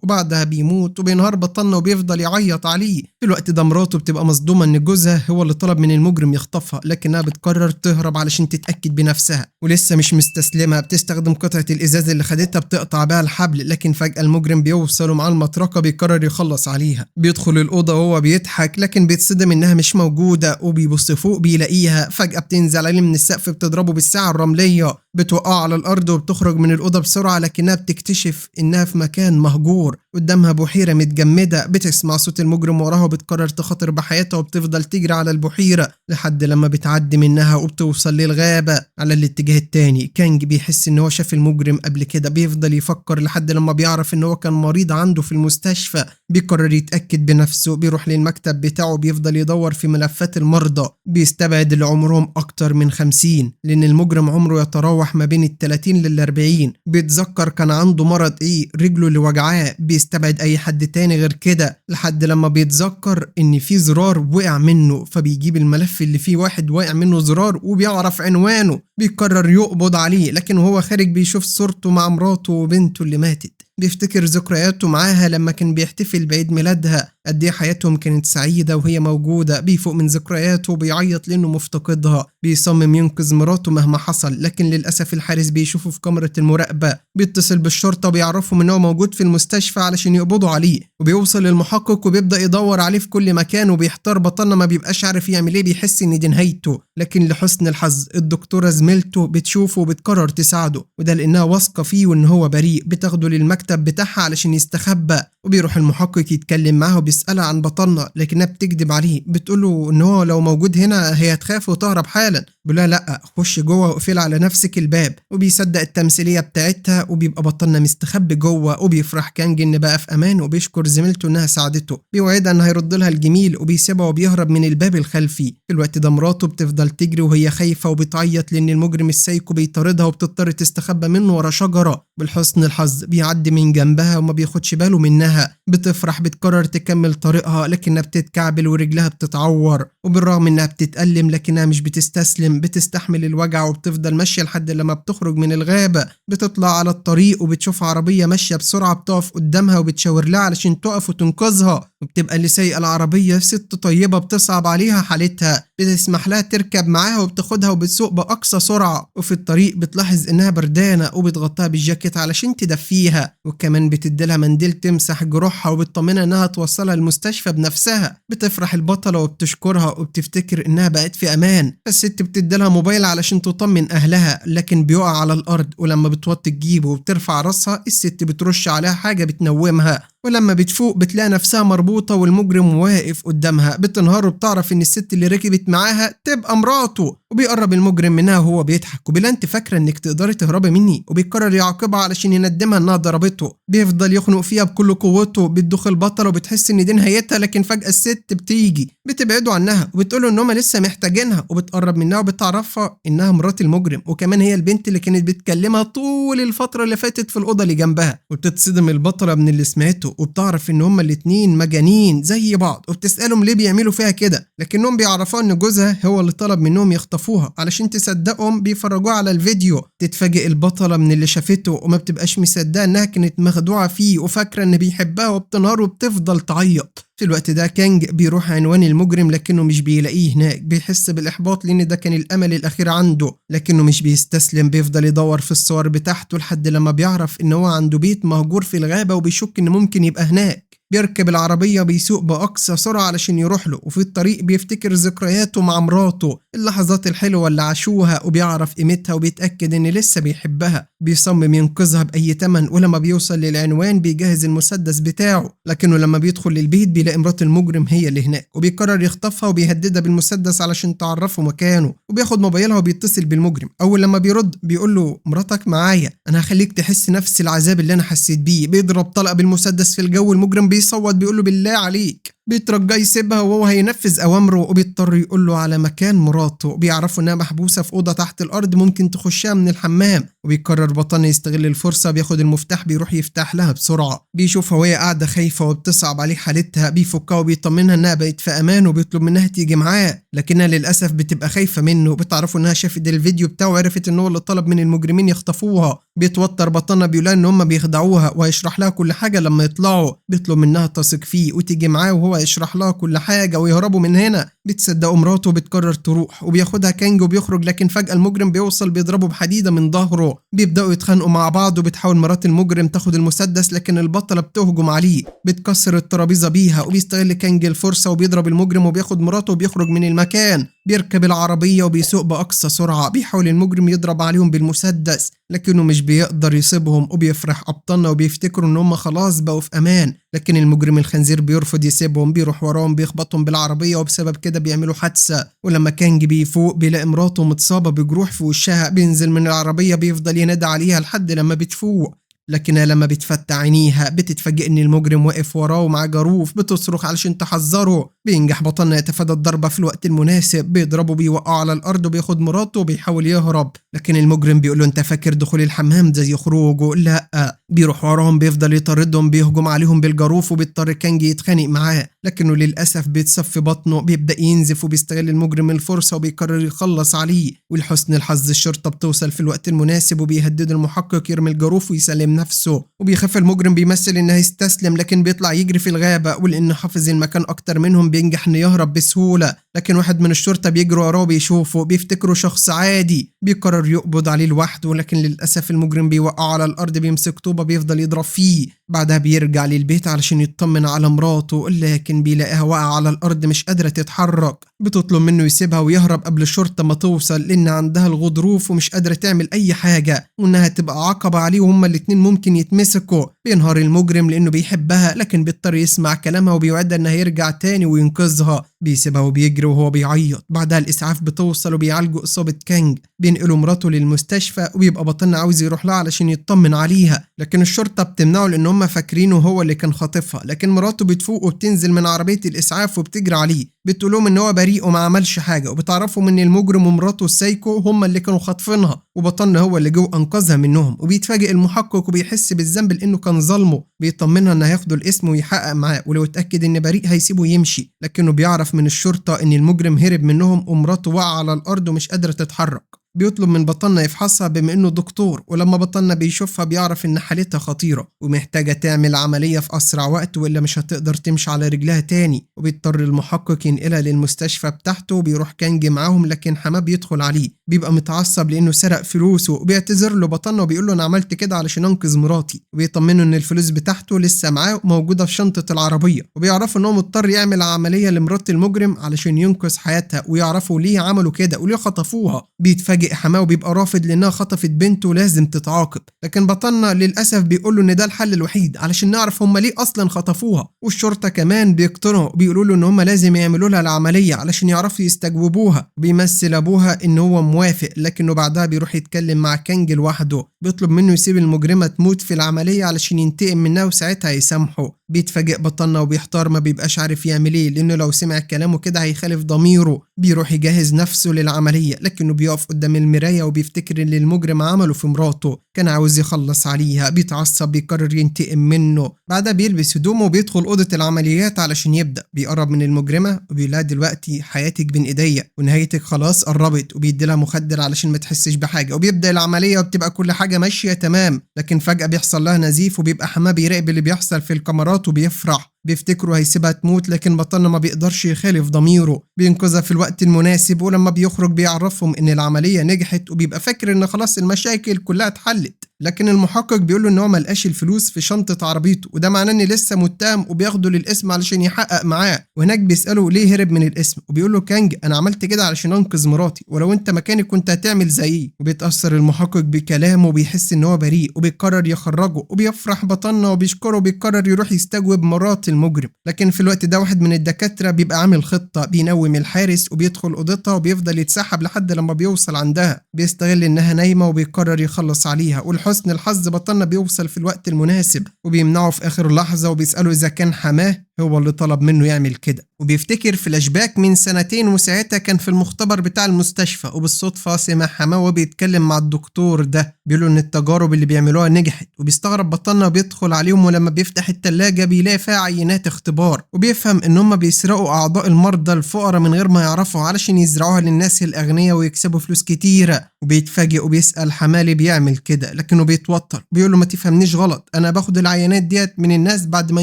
وبعدها بيموت وبينهار بطلنا وبيفضل يعيط عليه. في الوقت ده مراته بتبقى مصدومة ان جوزها هو اللي طلب من المجرم يخطفها، لكنها بتقرر تهرب علشان تتاكد بنفسها، ولسه مش مستسلمه. بتستخدم قطعه الازاز اللي خدتها بتقطع بها الحبل، لكن فجاة المجرم بيوصل ومعاه المطرقة بيقرر يخلص عليها. بيدخل الاوضة وهو بيضحك، لكن بيتصدم انها مش موجودة، وبيبص فوق بيلاقيها. فجاة بتنزل عليه من السقف بتضربه بالساعة الرملية، بتوقعه على الارض وبتخرج من الاوضة بسرعة، لكنها بتكتشف انها في مكان مهجور، قدامها بحيرة متجمده. بتسمع صوت المجرم وراها وبتقرر تخاطر بحياتها وبتفضل تجري على البحيرة لحد لما بتعدي منها وبتوصل للغابه على الاتجاه التاني. كانج بيحس ان هو شاف المجرم قبل كده، بيفضل يفكر لحد لما بيعرف ان هو كان مريض عنده في المستشفى. بيقرر يتاكد بنفسه، بيروح للمكتب بتاعه، بيفضل يدور في ملفات المرضى، بيستبعد اللي عمرهم اكتر من 50 لان المجرم عمره يتراوح ما بين 30 لل40. بيتذكر كان عنده مرض ايه، رجله اللي وجعاه، بيستبعد اي حد تاني غير كده لحد لما بيتذكر ان في زرار وقع منه، فبيجيب الملف اللي فيه واحد واقع منه زرار وبيعرف عنوانه، بيقرر يقبض عليه. لكن وهو خارج بيشوف صورته مع مراته وبنته اللي ماتت، بيفتكر ذكرياته معاها لما كان بيحتفل بعيد ميلادها، قد ايه حياتهم كانت سعيدة وهي موجودة. بيفوق من ذكرياته وبيعيط لانه مفتقدها، بيصمم ينقذ مراته مهما حصل، لكن للاسف الحارس بيشوفه في كاميرا المراقبة، بيتصل بالشرطة وبيعرفهم ان هو موجود في المستشفى علشان يقبضوا عليه. وبيوصل للمحقق وبيبدا يدور عليه في كل مكان، وبيحتار بطلنا ما بيبقاش عارف يعمل ايه، بيحس ان دي نهايته. لكن لحسن الحظ الدكتورة زميلته بتشوفه وبتقرر تساعده، وده لانها واثقة فيه وان هو بريء. بتاخده للمكتب بتاعها علشان يستخبى، وبيروح المحقق يتكلم معاه وبيسألها عن بطلنا، لكنها بتكذب عليه، بتقوله ان هو لو موجود هنا هي هتخاف وتهرب حالا. بيقولها لا، خش جوه واقفل على نفسك الباب، وبيصدق التمثيلية بتاعتها، وبيبقى بطلنا مستخبي جوه. وبيفرح كانج ان بقى في امان، وبيشكر زميلته انها ساعدته، بيوعدها ان هيرد لها الجميل، وبيسيبها وبيهرب من الباب الخلفي. في الوقت ده مراته بتفضل تجري وهي خايفة وبتعيط لان المجرم السايكو بيطاردها، وبتضطر تستخبى منه ورا شجرة. بالحسن الحظ بيعدي من جنبها وما بياخدش باله منها. بتفرح، بتقرر تكمل طريقها، لكنها بتتكعبل ورجلها بتتعور، وبالرغم انها بتتألم لكنها مش بتستسلم، بتستحمل الوجع وبتفضل ماشية لحد لما بتخرج من الغابة. بتطلع على الطريق وبتشوف عربية ماشية بسرعة، بتقف قدامها وبتشاور لها علشان تقف وتنقذها، وبتبقى اللي سايقة العربية ست طيبة بتصعب عليها حالتها، بتسمح لها تركب معاها وبتاخدها وبتسوق بأقصى سرعة. وفي الطريق بتلاحظ انها بردانة وبتغطيها بالجاكيت علشان تدفيها، وكمان بتديلها منديل تمسح جروحها وبتطمنها انها توصلها المستشفى بنفسها. بتفرح البطلة وبتشكرها وبتفتكر انها بقت في امان. فالست بتديلها موبايل علشان تطمن اهلها، لكن بيقع على الارض، ولما بتوطي تجيبه وبترفع راسها الست بترش عليها حاجة بتنومها، ولما بتفوق بتلاقي نفسها مربوطة والمجرم واقف قدامها. بتنهار وبتعرف ان الست اللي ركبت معاها تبقى مراته، وبيقرب المجرم منها وهو بيضحك وبيقول انت فاكرة انك تقدري تهربي مني، وبيقرر يعاقبها علشان يندمها انها ضربته. بيفضل يخنق فيها بكل قوته، بتدخل البطلة وبتحس ان دي نهايتها، لكن فجأة الست بتيجي بتبعده عنها وبتقوله ان هما لسه محتاجينها، وبتقرب منها وبتعرفها انها مرات المجرم، وكمان هي البنت اللي كانت بتكلمها طول الفترة اللي فاتت في الأوضة اللي جنبها. وبتتصدم البطلة من اللي سمعته، وبتعرف ان هما الاتنين مجانين زي بعض، وبتسألهم ليه بيعملوا فيها كده، لكنهم بيعرفوها ان جوزها هو اللي طلب منهم يخطفوها علشان تصدقهم. بيفرجوها على الفيديو. تتفاجئ البطلة من اللي شافته وما بتبقاش مصدقة انها كانت مخدوعة فيه وفاكرة ان بيحبها، وبتنهار وبتفضل تعيط. في الوقت ده كانج بيروح عنوان المجرم لكنه مش بيلاقيه هناك، بيحس بالإحباط لأن ده كان الأمل الأخير عنده، لكنه مش بيستسلم، بيفضل يدور في الصور بتاعته لحد لما بيعرف إن هو عنده بيت مهجور في الغابة وبيشك إن ممكن يبقى هناك. بيركب العربية بيسوق بأقصى سرعة علشان يروح له، وفي الطريق بيفتكر ذكرياته مع مراته، اللحظات الحلوة اللي عاشوها، وبيعرف قيمتها وبيتأكد إن لسه بيحبها. بيصمم ينقذها بأي تمن، ولما بيوصل للعنوان بيجهز المسدس بتاعه، لكنه لما بيدخل للبيت بيلاقي مرات المجرم هي اللي هناك، وبيقرر يخطفها وبيهددها بالمسدس علشان تعرفه مكانه، وبياخد موبايلها وبيتصل بالمجرم. أول لما بيرد بيقول له مراتك معايا، أنا هخليك تحس نفس العذاب اللي أنا حسيت بيه. بيضرب طلقة بالمسدس في الجو، المجرم بيصوت بيقول له بالله عليك، بيترجى يسيبها وهو هينفذ أوامره، وبيضطر يقول له على مكان مراته. بيعرفوا إنها محبوسة في أوضة تحت الأرض ممكن تخشها من الحمام، وبيقرر بطلنا يستغل الفرصة، بياخد المفتاح بيروح يفتح لها بسرعة. بيشوفها وهي قاعدة خايفة وبتصعب عليه حالتها، بيفكها وبيطمنها إنها بقت في أمان، وبيطلب منها تيجي معاه، لكنها للأسف بتبقى خايفة منه. بتعرفوا إنها شافت الفيديو بتاعه وعرفت إن هو اللي طلب من المجرمين يخطفوها. بيتوتر بطلنا، بيقول لها إن هم بيخدعوها وهيشرح لها كل حاجة لما يطلعوا. بيطلب منها تثق فيه وتيجي معاه وهو يشرح لها كل حاجة ويهربوا من هنا. بتصدقوا مراته بتقرر تروح، وبياخدها كانج وبيخرج، لكن فجأة المجرم بيوصل بيضربه بحديدة من ظهره. بيبدأوا يتخانقوا مع بعض، وبتحاول مرات المجرم تاخد المسدس، لكن البطلة بتهجم عليه، بتكسر الترابيزة بيها، وبيستغل كانج الفرصة وبيضرب المجرم وبياخد مراته وبيخرج من المكان. بيركب العربية وبيسوق بأقصى سرعة. بيحاول المجرم يضرب عليهم بالمسدس لكنه مش بيقدر يصيبهم، وبيفرح أبطالنا وبيفتكروا إن هم خلاص بقوا في أمان، لكن المجرم الخنزير بيرفض يسيبهم، بيروح وراهم بيخبطهم بالعربية، وبسبب كده بيعملوا حادثة. ولما كانج بيفوق بيلاقي مراته متصابة بجروح في وشها، بينزل من العربية بيفضل ينادي عليها لحد لما بتفوق، لكنها لما بتفتح عينيها بتتفاجئ ان المجرم واقف وراه ومعاه جاروف، بتصرخ علشان تحذره. بينجح بطلنا يتفادى الضربة في الوقت المناسب، بيضربه بيوقعه على الارض وبياخد مراته وبيحاول يهرب، لكن المجرم بيقول له انت فاكر دخول الحمام زي خروجه؟ لا. بيروح وراهم بيفضل يطاردهم، بيهجم عليهم بالجاروف، وبيضطر كانج يتخانق معاه، لكنه للاسف بيتصف في بطنه، بيبدا ينزف، وبيستغل المجرم الفرصة وبيقرر يخلص عليه. ولحسن الحظ الشرطة بتوصل في الوقت المناسب، وبيهدد المحقق يرمي الجاروف ويسلم نفسه. وبيخاف المجرم بيمثل انه هيستسلم، لكن بيطلع يجري في الغابة، ولانه حافظ المكان اكتر منهم بينجح انه يهرب بسهولة. لكن واحد من الشرطة بيجري وراه بيشوفه، بيفتكره شخص عادي، بيقرر يقبض عليه لوحده، لكن للأسف المجرم بيوقعه على الأرض، بيمسك طوبة بيفضل يضرب فيه. بعدها بيرجع للبيت علشان يطمن على مراته، لكن بيلاقيها واقعة على الأرض مش قادرة تتحرك. بتطلب منه يسيبها ويهرب قبل الشرطة ما توصل، لأن عندها الغضروف ومش قادرة تعمل أي حاجة، وإنها تبقى عقبة عليه وهما الاتنين ممكن يتمسكوا. بينهار المجرم لأنه بيحبها، لكن بيضطر يسمع كلامها وبيوعدها إنها يرجع تاني وينقذها. بيسيبها وبيجري وهو بيعيط. بعدها الإسعاف بتوصل وبيعالجوا إصابة كانج، بينقلوا مراته للمستشفى، وبيبقى بطلنا عاوز يروح لها علشان يطمن عليها، لكن الشرطة بتمنعه لأن هم فاكرينه هو اللي كان خاطفها. لكن مراته بتفوق وبتنزل من عربية الإسعاف وبتجري عليه، بتقول لهم إن هو بريء وما عملش حاجة، وبتعرفهم إن المجرم ومراته السايكو هم اللي كانوا خاطفينها، وبطلنا هو اللي جه وأنقذها منهم. وبيتفاجئ المحقق وبيحس بالذنب لأنه كان ظلمه، بيطمنها إن هياخدوا الاسم ويحقق معاه، ولو اتأكد إن بريء هيسيبه يمشي. لكنه بيعرف من الشرطة إن المجرم هرب منهم ومراته وقع على الأرض ومش قادرة تتحرك. بيطلب من بطلنا يفحصها بما انه دكتور، ولما بطلنا بيشوفها بيعرف ان حالتها خطيرة ومحتاجة تعمل عملية في اسرع وقت، والا مش هتقدر تمشي على رجلها تاني. وبيضطر المحقق ينقلها للمستشفى بتاعته، وبيروح كانج معاهم، لكن حماه بيدخل عليه، بيبقى متعصب لانه سرق فلوسه، وبيعتذر له بطلنا وبيقول له انا عملت كده علشان انقذ مراتي، وبيطمنه ان الفلوس بتاعته لسه معاه وموجودة في شنطة العربية. وبيعرفوا ان هو مضطر يعمل عملية لمرات المجرم علشان ينقذ حياتها، ويعرفوا ليه عملوا كده وليه خطفوها. بيتفاجئ حماه وبيبقى رافض لانها خطفت بنته لازم تتعاقب، لكن بطلنا للاسف بيقول له ان ده الحل الوحيد علشان نعرف هم ليه اصلا خطفوها. والشرطة كمان بيقتنعوا، بيقولوا له ان هم لازم يعملوا لها العملية علشان يعرفوا يستجوبوها. بيمثل ابوها ان هو موافق، لكنه بعدها بيروح يتكلم مع كانج لوحده، بيطلب منه يسيب المجرمة تموت في العملية علشان ينتقم منها وساعتها يسامحه. بيتفاجئ بطلنا وبيحتار، ما بيبقاش عارف يعمل ايه، لانه لو سمع كلامه كده هيخالف ضميره. بيروح يجهز نفسه للعملية، لكنه بيقف قدام المراية وبيفتكر اللي المجرم عمله في مراته، كان عاوز يخلص عليها. بيتعصب، بيقرر ينتقم منه. بعدها بيلبس هدومه وبيدخل أوضة العمليات علشان يبدأ. بيقرب من المجرمة وبيقول لها دلوقتي حياتك بين ايديا ونهايتك خلاص قربت، وبيدي لها مخدر علشان ما تحسش بحاجة. وبيبدأ العملية وبتبقى كل حاجة ماشية تمام، لكن فجأة بيحصل لها نزيف، وبيبقى حماه بيراقب اللي بيحصل في الكاميرات وبيفرح. بيفتكروا هيسيبها تموت، لكن بطلنا ما بيقدرش يخالف ضميره، بينقذها في الوقت المناسب. ولما بيخرج بيعرفهم ان العملية نجحت، وبيبقى فاكر ان خلاص المشاكل كلها اتحلت، لكن المحقق بيقول له ان هو ما لقاش الفلوس في شنطه عربيته، وده معناه ان لسه متهم، وبياخده للقسم علشان يحقق معاه. وهناك بيساله ليه هرب من القسم، وبيقول له كانج انا عملت كده علشان انقذ مراتي، ولو انت مكاني كنت هتعمل زيي. وبيتاثر المحقق بكلامه وبيحس ان هو بريء، وبيقرر يخرجه، وبيفرح بطلنا وبيشكره، وبيقرر يروح يستجوب مرات المجرم. لكن في الوقت ده واحد من الدكاترة بيبقى عامل خطه، بينوم الحارس وبيدخل اوضتها وبيفضل يتسحب لحد لما بيوصل عندها، بيستغل انها نايمة وبيقرر يخلص عليها. ولحسن الحظ بطلنا بيوصل في الوقت المناسب وبيمنعه في اخر لحظة، وبيساله اذا كان حماه هو اللي طلب منه يعمل كده. وبيفتكر فلاش باك من سنتين، وساعتها كان في المختبر بتاع المستشفى، وبالصدفه سمع حماه وبيتكلم مع الدكتور ده، بيقولوا ان التجارب اللي بيعملوها نجحت. وبيستغرب بطلنا وبيدخل عليهم، ولما بيفتح التلاجة بيلاقي فيها عينات اختبار، وبيفهم ان هم بيسرقوا اعضاء المرضى الفقراء من غير ما يعرفوا علشان يزرعوها للناس الاغنياء ويكسبوا فلوس كتيرة. وبيتفاجئ وبيسال حماه ليه بيعمل كده، لكنه بيتوتر بيقول له ما تفهمنيش غلط، انا باخد العينات ديت من الناس بعد ما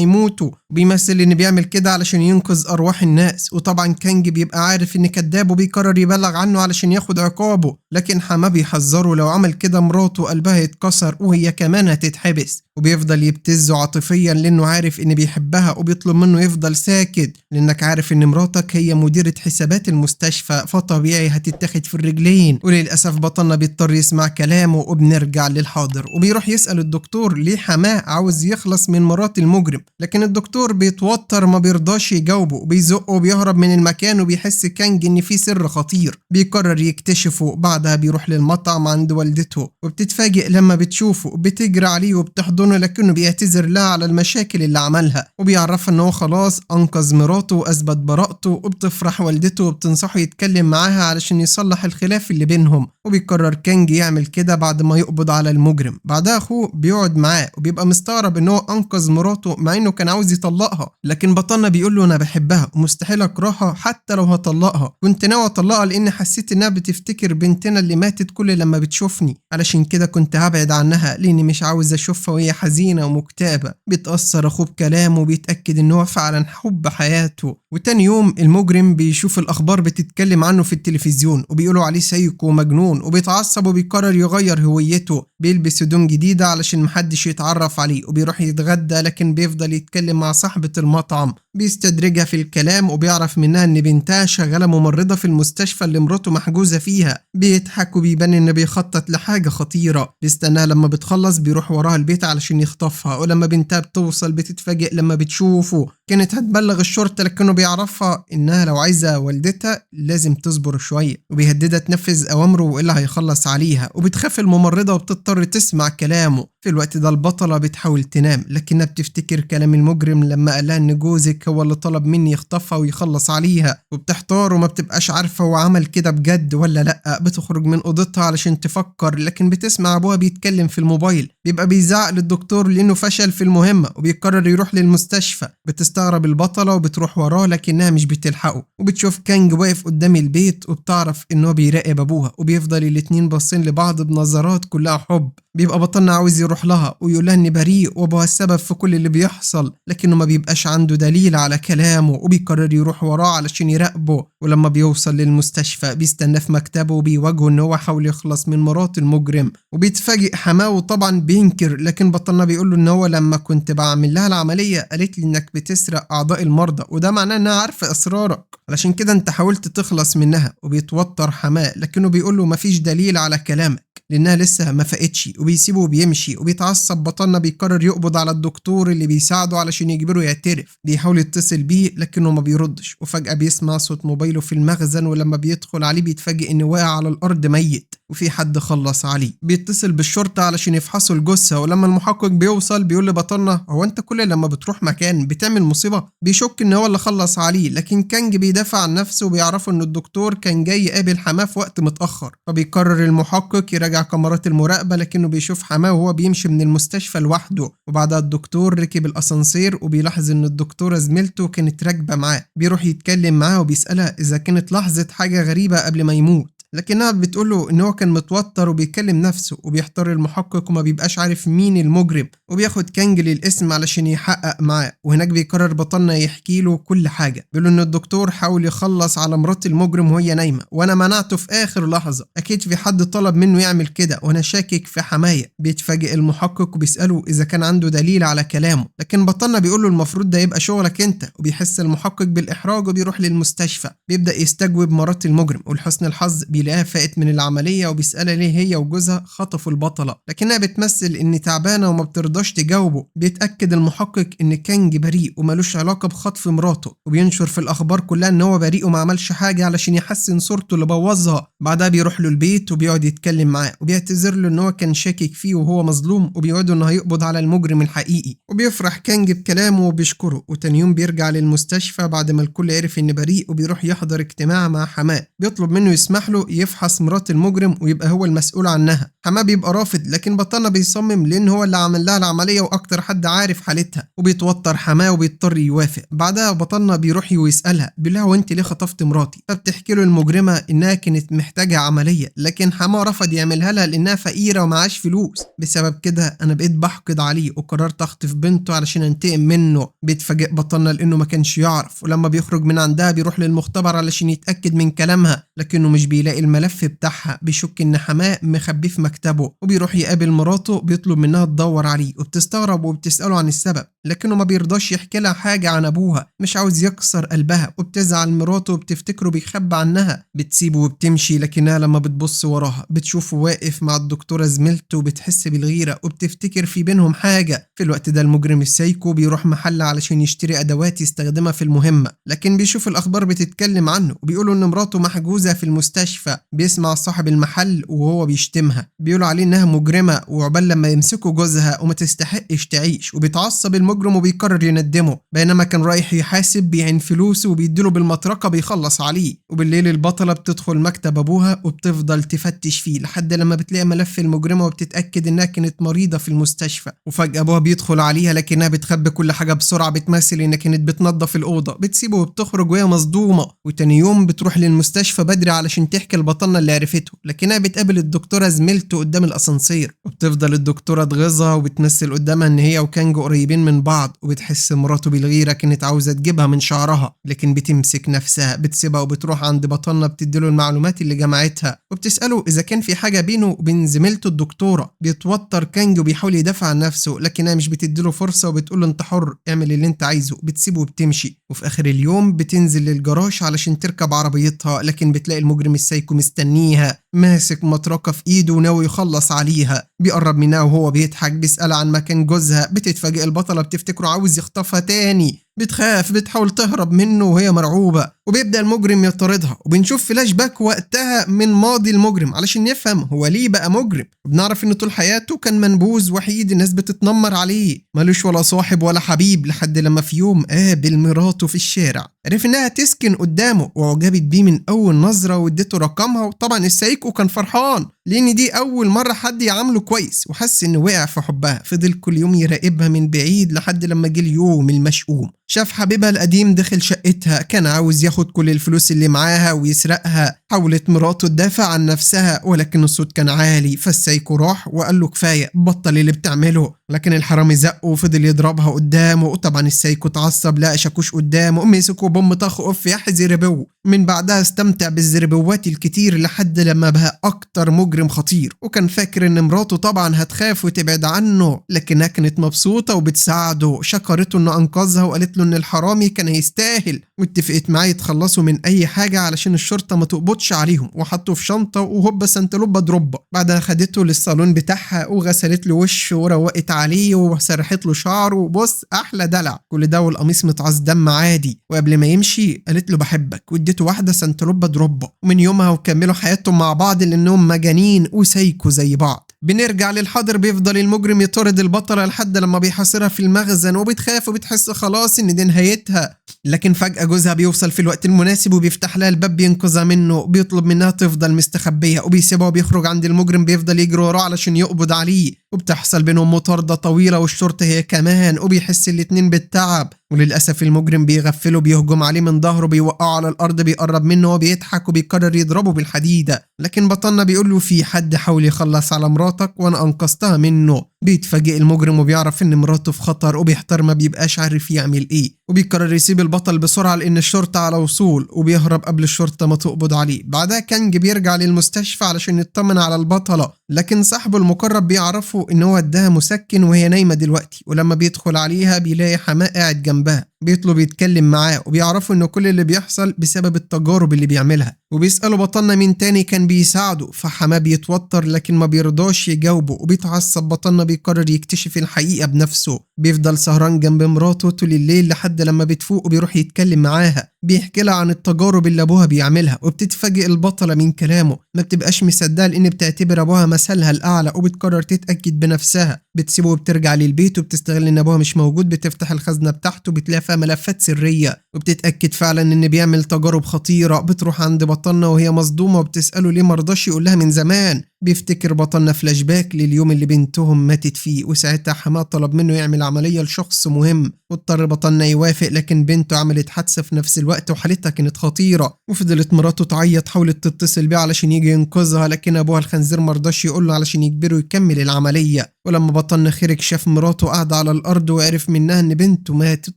يموتوا. وبيمثل ان بيعمل كده علشان ينقذ ارواح الناس. وطبعا كانج بيبقى عارف ان كذاب، وبيقرر يبلغ عنه علشان ياخد عقابه، لكن حماه بيحذره لو عمل كده مراته قلبها يتكسر وهي كمان هتتحبس. وبيفضل يبتزه عاطفيا لانه عارف ان بيحبها، وبيطلب منه يفضل ساكت لانك عارف ان مراتك هي مديرة حسابات المستشفى، فطبيعي هتتاخد في الرجلين. وللاسف بطلنا بيضطر يسمع كلامه. وبنرجع للحاضر، وبيروح يسأل الدكتور ليه حماه عاوز يخلص من مرات المجرم، لكن الدكتور بيتوتر ما بيرضاش يجاوبه، وبيزقه وبيهرب من المكان. وبيحس كانج ان في سر خطير بيقرر يكتشفه. بعدها بيروح للمطعم عند والدته، وبتتفاجئ لما بتشوفه، بتجري عليه وبتحضنه، لكنه بيعتذر لها على المشاكل اللي عملها، وبيعرفها ان هو خلاص انقذ مراته واثبت براءته. وبتفرح والدته وبتنصحه يتكلم معاها علشان يصلح الخلاف اللي بينهم. وبيقرر كانج يعمل كده بعد ما يقبض على المجرم. بعدها اخوه بيقعد معاه وبيبقى مستغرب ان هو انقذ مراته مع انه كان عاوز يطلقها، لكن بطلنا بيقول له انا بحبها ومستحيل اكرهها حتى لو هطلقها، كنت ناوي اطلقها لان حسيت انها بتفتكر بنتنا اللي ماتت كل لما بتشوفني، علشان كده كنت هبعد عنها لاني مش عاوز اشوفها وهي حزينة ومكتئبه. بيتاثر اخوه بكلامه وبيتاكد ان هو فعلا حب حياته. وتاني يوم المجرم بيشوف الاخبار بتتكلم عنه في التلفزيون وبيقولوا عليه سايكو ومجنون، وبيتعصب وبيقرر يغير هويته، بيلبس هدوم جديدة علشان محدش يتعرف عليه، وبيروح يتغدى، لكن بيفضل يتكلم مع صاحبه المطعم، بيستدرجها في الكلام وبيعرف منها ان بنتها شغالة ممرضة في المستشفى اللي مراته محجوزة فيها. بيضحك وبيبان انه بيخطط لحاجة خطيرة، بيستناها لما بتخلص بيروح وراها البيت علشان يخطفها. ولما بنتها بتوصل بتتفاجئ لما بتشوفه، كانت هتبلغ الشرطة لكنه بيعرفها انها لو عايزه والدتها لازم تصبر شوية، وبيهددها تنفذ اوامره والا هيخلص عليها. وبتخاف الممرضة وبتضطر تسمع كلامه. في الوقت ده البطلة بتحاول تنام، لكنها بتفتكر كلام المجرم لما قالها ان جوزك هو اللي طلب مني يخطفها ويخلص عليها، وبتحتار وما بتبقاش عارفه هو عمل كده بجد ولا لا. بتخرج من اوضتها علشان تفكر، لكن بتسمع ابوها بيتكلم في الموبايل، بيبقى بيزعق للدكتور لانه فشل في المهمة، وبيقرر يروح للمستشفى. بتستغرب البطلة وبتروح وراه لكنها مش بتلحقه، وبتشوف كانج واقف قدام البيت وبتعرف ان هو بيراقب ابوها، وبيفضل الاتنين باصين لبعض بنظرات كلها حب. بيبقى بطلنا عاوز يروح لها ويقول لها اني بريء وابوها السبب في كل اللي بيحصل، لكنه ما بيبقاش عنده دليل على كلامه، وبيقرر يروح وراه علشان يراقبه. ولما بيوصل للمستشفى بيستناه في مكتبه وبيواجهه ان هو حاول يخلص من مرات المجرم، وبيتفاجئ حماه وطبعا بينكر، لكن بطلنا بيقول له ان هو لما كنت بعمل لها العملية قالت لي انك بتسرق اعضاء المرضى، وده معناه انها عارفه اسرارك، علشان كده انت حاولت تخلص منها. وبيتوتر حماه لكنه بيقول له مفيش دليل على كلامك لانها لسه ما فاقتش، وبيسيبه وبيمشي. وبيتعصب بطلنا بيقرر يقبض على الدكتور اللي بيساعده علشان يجبره يعترف، بيحاول يتصل بيه لكنه ما بيردش، وفجأة بيسمع صوت موبايله في المخزن، ولما بيدخل عليه بيتفاجئ انه واقع على الارض ميت وفي حد خلص عليه. بيتصل بالشرطة علشان يفحصوا الجثة، ولما المحقق بيوصل بيقول لبطلنا هو انت كل لما بتروح مكان بتعمل مصيبة؟ بيشك ان هو اللي خلص عليه، لكن كانج بيدافع عن نفسه وبيعرفه ان الدكتور كان جاي يقابل حماه في وقت متأخر. فبيقرر المحقق يراجع كاميرات المراقبة، لكنه بيشوف حماه وهو بيمشي من المستشفى لوحده. وبعدها الدكتور ركب الأسانسير وبيلاحظ ان الدكتورة زميلته كانت راكبة معاه، بيروح يتكلم معاه وبيسألها إذا كانت لاحظت حاجة غريبة قبل ما يموت. لكنها بتقوله ان هو كان متوتر وبيكلم نفسه. وبيحتار المحقق وما بيبقاش عارف مين المجرم، وبياخد كانج للاسم علشان يحقق معاه. وهناك بيقرر بطلنا يحكي له كل حاجة، بيقول ان الدكتور حاول يخلص على مرات المجرم وهي نايمة وانا منعته في اخر لحظة، اكيد في حد طلب منه يعمل كده وانا شاكك في حماية. بيتفاجئ المحقق وبيسأله اذا كان عنده دليل على كلامه، لكن بطلنا بيقول له المفروض ده يبقى شغلك انت. وبيحس المحقق بالاحراج وبيروح للمستشفى، بيبدأ يستجوب مرات المجرم، ولحسن الحظ بيلاقيها فاقت من العملية وبيسألها ليه هي وجوزها خطفوا البطلة، لكنها بتمثل ان تعبانة وما بترضاش تجاوبه. بيتأكد المحقق ان كانج بريء ومالوش علاقة بخطف مراته، وبينشر في الاخبار كلها ان هو بريء وما عملش حاجة علشان يحسن صورته اللي بوظها. بعدها بيروح له البيت وبيقعد يتكلم معاه وبيعتذر له ان هو كان شاكك فيه وهو مظلوم، وبيوعده انه هيقبض على المجرم الحقيقي. وبيفرح كانج بكلامه وبيشكره. وتاني يوم بيرجع للمستشفى بعد ما الكل عرف ان بريء، وبيروح يحضر اجتماع مع حماه، بيطلب منه يسمح له يفحص مرات المجرم ويبقى هو المسؤول عنها. حماه بيبقى رافض، لكن بطلنا بيصمم لان هو اللي عمل لها العملية واكتر حد عارف حالتها. وبيتوتر حماه وبيضطر يوافق. بعدها بطلنا بيروح ويسالها بيقول لها وانت ليه خطفت مراتي؟ فبتحكي له المجرمة انها كانت محتاجه عملية، لكن حماه رفض يعملها لها لانها فقيرة ومعاش فلوس، بسبب كده انا بقيت بحقد عليه وقررت اخطف بنته علشان انتقم منه. بيتفاجئ بطلنا لانه ما كانش يعرف، ولما بيخرج من عندها بيروح للمختبر علشان يتاكد من كلامها، لكنه مش بيلاقي الملف بتاعها، بيشك ان حماه مخبيه في مكتبه. وبيروح يقابل مراته بيطلب منها تدور عليه، وبتستغرب وبتساله عن السبب، لكنه ما بيرضاش يحكي لها حاجة عن ابوها، مش عاوز يكسر قلبها. وبتزعل مراته وبتفتكره بيخبى عنها، بتسيبه وبتمشي، لكنها لما بتبص وراها بتشوفه واقف مع الدكتورة زميلته وبتحس بالغيره وبتفتكر في بينهم حاجة. في الوقت ده المجرم السايكو بيروح محل علشان يشتري ادوات يستخدمها في المهمة، لكن بيشوف الاخبار بتتكلم عنه وبيقولوا ان مراته محجوزة في المستشفى. بيسمع صاحب المحل وهو بيشتمها، بيقولوا عليه انها مجرمه وعقبال لما يمسكوا جوزها وما تستحقش تعيش. وبيتعصب المجرم وبيقرر يندمه، بينما كان رايح يحاسب بيعين فلوسه وبيديله بالمطرقه بيخلص عليه. وبالليل البطلة بتدخل مكتب ابوها وبتفضل تفتش فيه لحد لما بتلاقي ملف المجرمة وبتتاكد انها كانت مريضه في المستشفى. وفجاة ابوها بيدخل عليها، لكنها بتخبي كل حاجة بسرعة، بتمثل انها كانت بتنظف الاوضة، بتسيبه وبتخرج وهي مصدومة. وتاني يوم بتروح للمستشفى بدري علشان تحكي لبطلنا اللي عرفته، لكنها بتقابل الدكتورة زميلته قدام الاسانسير، وبتفضل الدكتورة تغيظها وبتمثل قدامها ان هي وكانج قريبين من بعض. وبتحس مراته بالغيره، كانت عاوزه تجيبها من شعرها، لكن بتمسك نفسها، بتسيبها وبتروح عند بطلنا، بتديله المعلومات اللي جمعتها وبتساله اذا كان في حاجة بينه وبين زميلته الدكتورة. بيتوتر كانج وبيحاول يدافع عن نفسه، لكنها مش بتديله فرصة وبتقول له انت حر اعمل اللي انت عايزه، بتسيبه وبتمشي. وفي اخر اليوم بتنزل للجراج علشان تركب عربيتها، لكن بتلاقي المجرم السايكو مستنيها ماسك مطرقه في ايده وناوي يخلص عليها. بيقرب منها وهو بيضحك، بيسألها عن مكان جوزها. بتتفاجئ البطلة، بتفتكره عاوز يخطفها تاني، بتخاف، بتحاول تهرب منه وهي مرعوبة. وبيبدأ المجرم يطاردها، وبنشوف فلاش باك وقتها من ماضي المجرم علشان نفهم هو ليه بقى مجرم. وبنعرف انه طول حياته كان منبوذ وحيد، الناس بتتنمر عليه، مالوش ولا صاحب ولا حبيب، لحد لما في يوم قابل مراته في الشارع، عرف انها تسكن قدامه وعجبت بيه من اول نظرة واديته رقمها. وطبعا السايكو كان فرحان لان دي اول مرة حد يعامله كويس، وحس انه وقع في حبها. فضل كل يوم يراقبها من بعيد لحد لما جه اليوم المشؤوم، شاف حبيبها القديم دخل شقتها، كان عاوز ياخد كل الفلوس اللي معاها ويسرقها. حاولت مراته تدافع عن نفسها ولكن الصوت كان عالي، فالسايكو راح وقال له كفاية بطل اللي بتعمله، لكن الحرامي زقه وفضل يضربها قدامه. وطبعا السايكو اتعصب، لقى شاكوش قدامه، مسكه بوم طخ اوف يا زربو. من بعدها استمتع بالزربوات الكتير لحد لما بقى اكتر مجرم خطير، وكان فاكر ان مراته طبعا هتخاف وتبعد عنه، لكنها كانت مبسوطة وبتساعده، شكرته انه انقذها وقالت له ان الحرامي كان هيستاهل، واتفقت معاه يتخلصوا من اي حاجة علشان الشرطة ما تقبضش عليهم، وحطه في شنطه وهوبا سنتلوبا دروبا. بعدها خدته للصالون بتاعها وغسلت له وشه وروقت عليه وسرحت له شعره، وبص احلى دلع، كل ده والقميص متعص دم عادي. وقبل ما يمشي قالت له بحبك، واديته واحدة سنتلوبا دروبا. ومن يومها وكملوا حياتهم مع بعض لانهم مجانين وسايكو زي بعض. بنرجع للحاضر، بيفضل المجرم يطارد البطلة لحد لما بيحاصرها في المخزن، وبتخاف وبتحس خلاص ان دي نهايتها، لكن فجأة جوزها بيوصل في الوقت المناسب وبيفتح لها الباب بينقذها منه، بيطلب منها تفضل مستخبية وبيسيبها وبيخرج عند المجرم، بيفضل يجري وراه علشان يقبض عليه، وبتحصل بينهم مطاردة طويلة والشرطة هي كمان، وبيحس الاتنين بالتعب. وللأسف المجرم بيغفله، بيهجم عليه من ظهره، بيوقعه على الأرض، بيقرب منه وبيضحك وبيقرر يضربه بالحديدة، لكن بطلنا بيقول له في حد حاول يخلص على مراتك وأنا أنقذتها منه. بيتفاجئ المجرم وبيعرف إن مراته في خطر، وبيحتار ما بيبقاش عارف يعمل إيه، وبيقرر يسيب البطل بسرعة لأن الشرطة على وصول، وبيهرب قبل الشرطة ما تقبض عليه. بعدها كانج بيرجع للمستشفى علشان يطمن على البطلة، لكن صاحبه المقرب بيعرفه إن هو اداها مسكن وهي نايمة دلوقتي، ولما بيدخل عليها بيلاقي حماه قاعد جنبها، بيطلب يتكلم معاه، وبيعرفوا إن كل اللي بيحصل بسبب التجارب اللي بيعملها، وبيسألوا بطلنا مين تاني كان بيساعده، فحماه بيتوتر لكن ما بيرضاش يجاوبه، وبيتعصب بطلنا، بيقرر يكتشف الحقيقة بنفسه. بيفضل سهران جنب مراته طول الليل لحد لما بتفوق، وبيروح يتكلم معاها، بيحكي لها عن التجارب اللي ابوها بيعملها، وبتتفاجئ البطلة من كلامه، ما بتبقاش مصدقة لان بتعتبر ابوها مثلها الاعلى، وبتقرر تتأكد بنفسها. بتسيبه وبترجع للبيت، وبتستغل ان ابوها مش موجود، بتفتح الخزنة بتاعته، بتلاقي فيها ملفات سرية، وبتتأكد فعلا ان بيعمل تجارب خطيرة. بتروح عند بطلنا وهي مصدومة، وبتسأله ليه مرضاش يقول لها من زمان. بيفتكر بطلنا فلاش باك لليوم اللي بنتهم ماتت فيه، وساعتها حماه طلب منه يعمل عملية لشخص مهم، واضطر بطلنا يوافق، لكن بنته عملت حادثة في نفس الوقت وحالتها كانت خطيرة، وفضلت مراته تعيط، حاولت تتصل بيه علشان يجي ينقذها، لكن ابوها الخنزير مرضاش يقول له علشان يجبره يكمل العملية. ولما بطلنا خرج شاف مراته قاعدة على الأرض، وعرف منها إن بنته ماتت.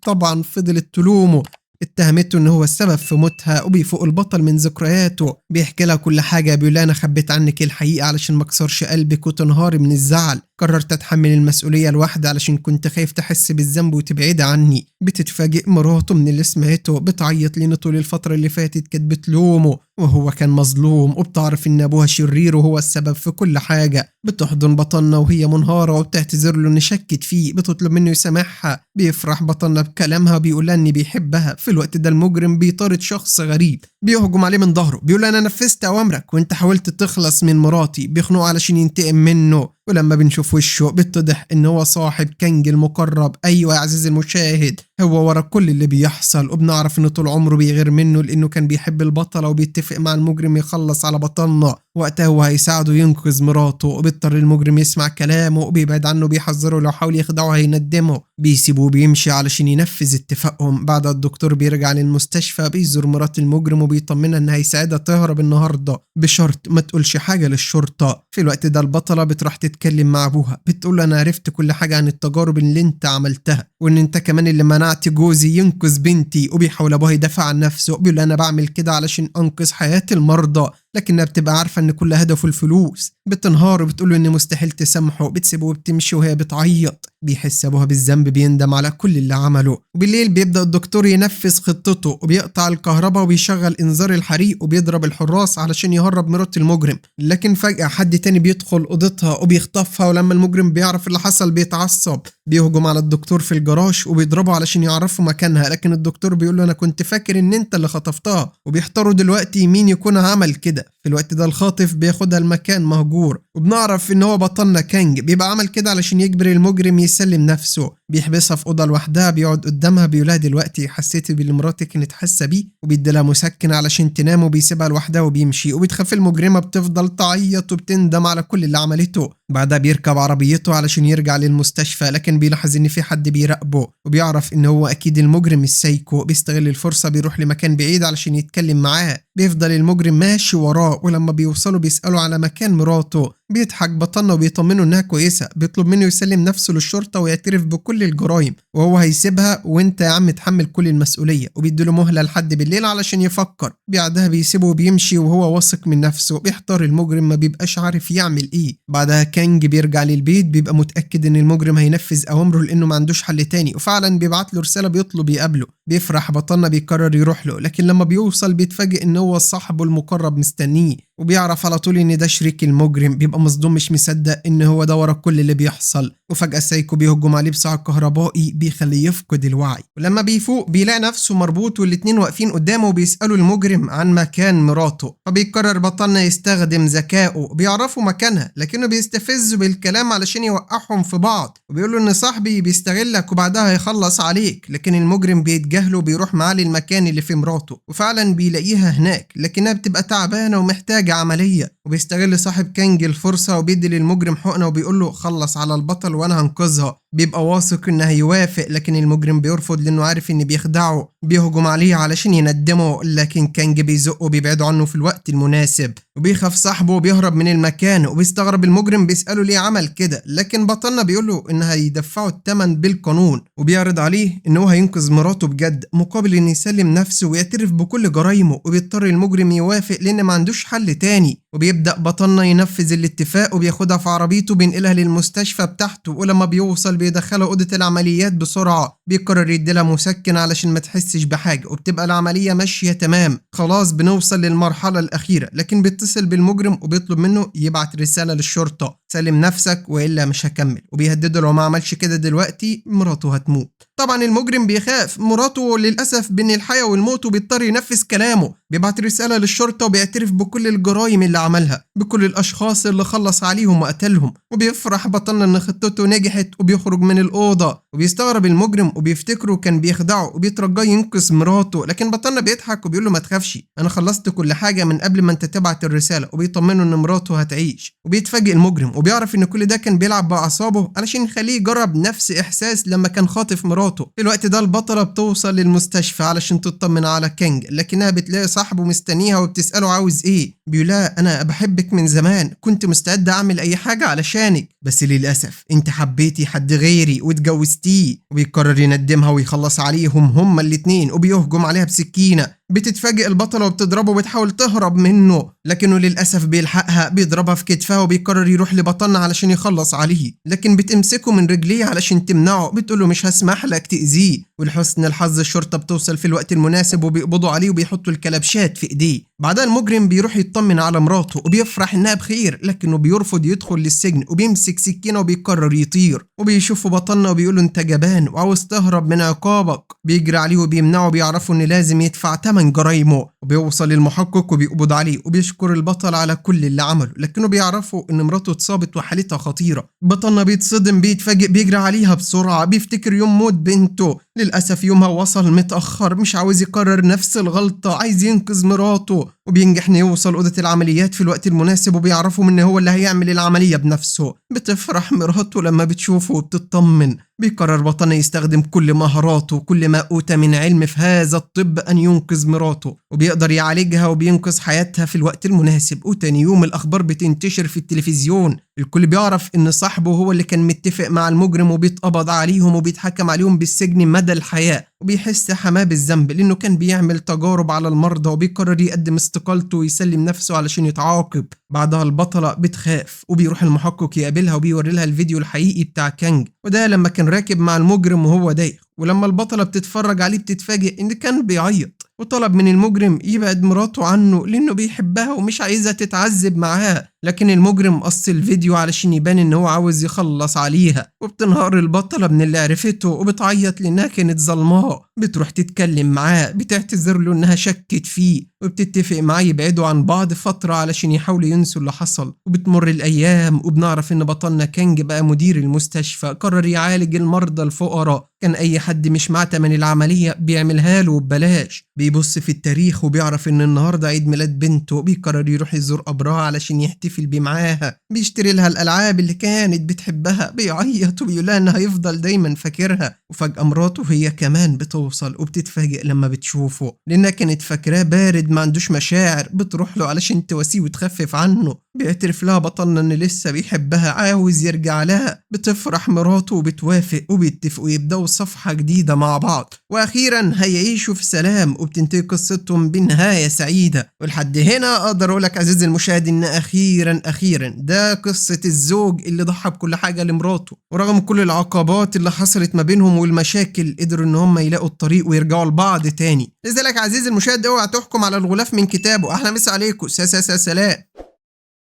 طبعا فضلت تلومه، اتهمته ان هو السبب في موتها. وبيفوق البطل من ذكرياته، بيحكي لها كل حاجه، بيقول لها انا خبيت عنك الحقيقه علشان ما اكسرش قلبك وتنهاري من الزعل، قررت اتحمل المسؤوليه لوحدي علشان كنت خايف تحس بالذنب وتبعدي عني. بتتفاجئ مراته من اللي سمعته، بتعيط لان طول الفتره اللي فاتت كانت بتلومه وهو كان مظلوم، وبتعرف ان ابوها شرير وهو السبب في كل حاجه. بتحضن بطلنا وهي منهاره، وبتعتذر له ان شكت فيه، بتطلب منه يسامحها. بيفرح بطلنا بكلامها، بيقول لها ان بيحبها. في الوقت ده المجرم بيطارد شخص غريب، بيهجم عليه من ظهره، بيقول انا نفذت اوامرك وانت حاولت تخلص من مراتي. بيخنقه علشان ينتقم منه، ولما بنشوف وشه بيتضح ان هو صاحب كانج المقرب. ايوه يا عزيزي المشاهد، هو ورا كل اللي بيحصل، وبنعرف انه طول عمره بيغير منه لانه كان بيحب البطله، وبيتفق مع المجرم يخلص على بطلنا، وقتها هو هيساعده ينقذ مراته. وبيضطر المجرم يسمع كلامه، وبيبعد عنه، بيحذره لو حاول يخدعه هيندمه. بيسيبوه بيمشي علشان ينفذ اتفاقهم. بعد الدكتور بيرجع للمستشفى، بيزور مرات المجرم وبيطمنها ان هيساعدها تهرب النهارده بشرط ما تقولش حاجه للشرطه. في الوقت ده البطله بتروح تتكلم مع ابوها، بتقول له انا عرفت كل حاجه عن التجارب اللي انت عملتها، وان انت كمان اللي منعت جوزي ينقذ بنتي. وبيحاول ابوها يدافع عن نفسه، بيقول انا بعمل كده علشان انقذ حياه المرضى، لكنها بتبقى عارفه ان كل هدفه الفلوس. بتنهار وبتقول له ان مستحيل تسامحه، بتسيبه وبتمشي وهي بتعيط. بيحس ابوها بالذنب، بيندم على كل اللي عمله. وبالليل بيبدا الدكتور ينفذ خطته، وبيقطع الكهرباء وبيشغل انذار الحريق، وبيضرب الحراس علشان يهرب مرات المجرم. لكن فجاه حد تاني بيدخل اوضتها وبيخطفها، ولما المجرم بيعرف اللي حصل بيتعصب، بيهجم على الدكتور في الجراج وبيضربه علشان يعرفوا مكانها، لكن الدكتور بيقول له انا كنت فاكر ان انت اللي خطفتها، وبيحتاروا دلوقتي مين يكون عمل كده. في الوقت ده الخاطف بياخدها المكان مهجور، وبنعرف ان هو بطلنا كانج بيبقى عمل كده علشان يجبر المجرم يسلم نفسه. بيحبسها في اوضه لوحدها، بيقعد قدامها، بيقولها دلوقتي حسيت باللي مراتك كانت حاسه بيه، وبيديلها مسكن علشان تنام، وبيسيبها لوحدها وبيمشي. وبتخاف المجرمه، بتفضل تعيط وبتندم على كل اللي عملته. بعدها بيركب عربيته علشان يرجع للمستشفى، لكن بيلاحظ ان في حد بيراقبه، وبيعرف ان هو اكيد المجرم السايكو. بيستغل الفرصه، بيروح لمكان بعيد علشان يتكلم معاه. بيفضل المجرم ماشي وراه، ولما بيوصلوا بيسألوا على مكان مراته. بيضحك بطلنا وبيطمنه انها كويسه، بيطلب منه يسلم نفسه للشرطه ويعترف بكل الجرائم، وهو هيسيبها وانت يا عم تحمل كل المسؤوليه، وبيديله مهله لحد بالليل علشان يفكر. بعدها بيسيبه وبيمشي وهو واثق من نفسه. بيحتار المجرم، ما بيبقاش عارف يعمل ايه. بعدها كانج بيرجع للبيت، بيبقى متاكد ان المجرم هينفذ اوامره لانه ما عندوش حل تاني، وفعلا بيبعت له رساله بيطلب يقابله. بيفرح بطلنا، بيقرر يروح له، لكن لما بيوصل بيتفاجئ ان هو صاحبه المقرب مستنيه، وبيعرف على طول ان ده شريك المجرم. بيبقى مصدوم، مش مصدق ان هو ده ورا كل اللي بيحصل. وفجأة سايكو بيهجم عليه بصاع كهربائي بيخليه يفقد الوعي، ولما بيفوق بيلاقي نفسه مربوط والاتنين واقفين قدامه وبيسألوا المجرم عن مكان مراته. فبيقرر بطلنا يستخدم ذكائه، بيعرفوا مكانها، لكنه بيستفزه بالكلام علشان يوقعهم في بعض، وبيقول له ان صاحبي بيستغلك وبعدها هيخلص عليك. لكن المجرم بيتجاهله وبيروح معاه للمكان اللي فيه مراته، وفعلا بيلاقيها هناك، لكنها بتبقى تعبانة ومحتاجة عملية. وبيستغل صاحب كانج الفرصة وبيدي للمجرم حقنة وبيقول له خلص على البطل وانا هنقذها. بيبقى واثق انه هيوافق، لكن المجرم بيرفض لانه عارف ان بيخدعه. بيهجم عليه علشان يندمه، لكن كانج بيزقه وبيبعده عنه في الوقت المناسب. وبيخاف صاحبه وبيهرب من المكان. وبيستغرب المجرم بيسأله ليه عمل كده، لكن بطلنا بيقول له ان هيدفعوا الثمن بالقانون، وبيعرض عليه ان هو هينقذ مراته بجد مقابل ان يسلم نفسه ويعترف بكل جرايمه. وبيضطر المجرم يوافق لان ما عندوش حل تاني. وبيبدأ بطلنا ينفذ الاتفاق وبياخدها في عربيته بينقلها للمستشفى بتاعته. ولما بيوصل بيدخلها أوضة العمليات بسرعة. بيقرر يديلها مسكن علشان ما تحسش بحاجة، وبتبقى العملية ماشية تمام. خلاص بنوصل للمرحلة الأخيرة، لكن بيتصل بالمجرم وبيطلب منه يبعت رسالة للشرطة، سلم نفسك وإلا مش هكمل. وبيهدده لو ما عملش كده دلوقتي مراته هتموت. طبعا المجرم بيخاف، مراته للأسف بين الحياة والموت، وبيضطر ينفذ كلامه. بيبعت رسالة للشرطة وبيعترف بكل الجرائم اللي عملها، بكل الأشخاص اللي خلص عليهم وقتلهم. وبيفرح بطلنا إن خطته نجحت وبيخرج من الأوضة. وبيستغرب المجرم وبيفتكره كان بيخدعه وبيترجاه ينقذ مراته، لكن بطلنا بيضحك وبيقول له ما تخافش، أنا خلصت كل حاجة من قبل ما أنت تبعت الرسالة. وبيطمنه إن مراته هتعيش. وبيتفاجئ المجرم وبيعرف إن كل ده كان بيلعب بأعصابه علشان يخليه يجرب نفس إحساس لما كان خاطف مراته. في الوقت ده البطلة بتوصل للمستشفى علشان تطمن على كانج، لكنها بتلاقي صاحبه مستنيها وبتسأله عاوز ايه. بيقول لها انا بحبك من زمان، كنت مستعد اعمل اي حاجة علشانك، بس للأسف انت حبيتي حد غيري واتجوزتيه. وبيقرر يندمها ويخلص عليهم هما الاتنين، وبيهجم عليها بسكينة. بتتفاجئ البطلة وبتضربه وبتحاول تهرب منه، لكنه للأسف بيلحقها، بيضربها في كتفها وبيقرر يروح لبطلنا علشان يخلص عليه، لكن بتمسكه من رجليه علشان تمنعه، بتقوله مش هسمح لك تأذيه. ولحسن الحظ الشرطة بتوصل في الوقت المناسب وبيقبضوا عليه وبيحطوا الكلبشات في ايديه. بعدها المجرم بيروح يطمن على مراته وبيفرح انها بخير، لكنه بيرفض يدخل للسجن وبيمسك سكينة وبيقرر يطير. وبيشوفه بطلنا وبيقوله انت جبان وعاوز تهرب من عقابك. بيجري عليه وبيمنعه، بيعرفوا ان لازم يدفع ثمن جرايمه. وبيوصل للمحقق وبيقبض عليه وبيشكر البطل على كل اللي عمله، لكنه بيعرفوا ان مراته اتصابت وحالتها خطيرة. بطلنا بيتصدم، بيتفاجئ، بيجري عليها بسرعة، بيفتكر يوم موت بنته. للأسف يومها وصل متأخر، مش عاوز يكرر نفس الغلطة، عايز ينقذ مراته. وبينجح انه يوصل أوضة العمليات في الوقت المناسب، وبيعرفوا ان هو اللي هيعمل العملية بنفسه. بتفرح مراته لما بتشوفه وبتطمن. بيقرر بطلنا يستخدم كل مهاراته وكل ما أوتى من علم في هذا الطب أن ينقذ مراته، وبيقدر يعالجها وبينقذ حياتها في الوقت المناسب. وتاني يوم الأخبار بتنتشر في التلفزيون، الكل بيعرف إن صاحبه هو اللي كان متفق مع المجرم، وبيتقبض عليهم وبيتحكم عليهم بالسجن مدى الحياة. وبيحس حماه بالذنب لأنه كان بيعمل تجارب على المرضى، وبيقرر يقدم استقالته ويسلم نفسه علشان يتعاقب. بعدها البطلة بتخاف، وبيروح المحقق يقابلها وبيوري لها الفيديو الحقيقي بتاع كانج، وده لما كان راكب مع المجرم وهو دايخ. ولما البطلة بتتفرج عليه بتتفاجئ إن كان بيعيط، وطلب من المجرم يبعد مراته عنه لأنه بيحبها ومش عايزها تتعذب معاه، لكن المجرم قص الفيديو علشان يبان إن هو عاوز يخلص عليها. وبتنهار البطلة من اللي عرفته وبتعيط لأنها كانت ظلماه. بتروح تتكلم معاه، بتعتذر له إنها شكت فيه، وبتتفق معاه يبعدوا عن بعض فترة علشان يحاولوا ينسوا اللي حصل. وبتمر الأيام وبنعرف إن بطلنا كانج بقى مدير المستشفى، قرر يعالج المرضى الفقراء، كان أي حد مش معاه تمن العملية بيعملها له ببلاش. بيبص في التاريخ وبيعرف إن النهاردة عيد ميلاد بنته، بيقرر يروح يزور قبرها علشان يحتفل بيه معاها، بيشتري لها الألعاب اللي كانت بتحبها، بيعيط وبيقول لها إنها هيفضل دايما فاكرها. وفجأة مراته هي كمان بتوصل وبتتفاجئ لما بتشوفه، لأنها كانت فاكراه بارد ما عندوش مشاعر. بتروح له علشان تواسيه وتخفف عنه. بيعترف لها بطلنا إن لسه بيحبها، عاوز يرجع لها. بتفرح مراته وبتوافق، وبيتفقوا يبدأوا صفحة جديدة مع بعض، وأخيرا هيعيشوا في سلام، وبتنتهي قصتهم بنهاية سعيدة. ولحد هنا أقدر أقولك عزيزي المشاهد إن أخيرا أخيرا ده قصة الزوج اللي ضحى بكل حاجة لمراته، ورغم كل العقبات اللي حصلت ما بينهم والمشاكل قدروا إن هم يلاقوا الطريق ويرجعوا لبعض تاني. لذلك عزيزي المشاهد اوعى تحكم على الغلاف من كتابه. أحلى مسا عليكم، سلام.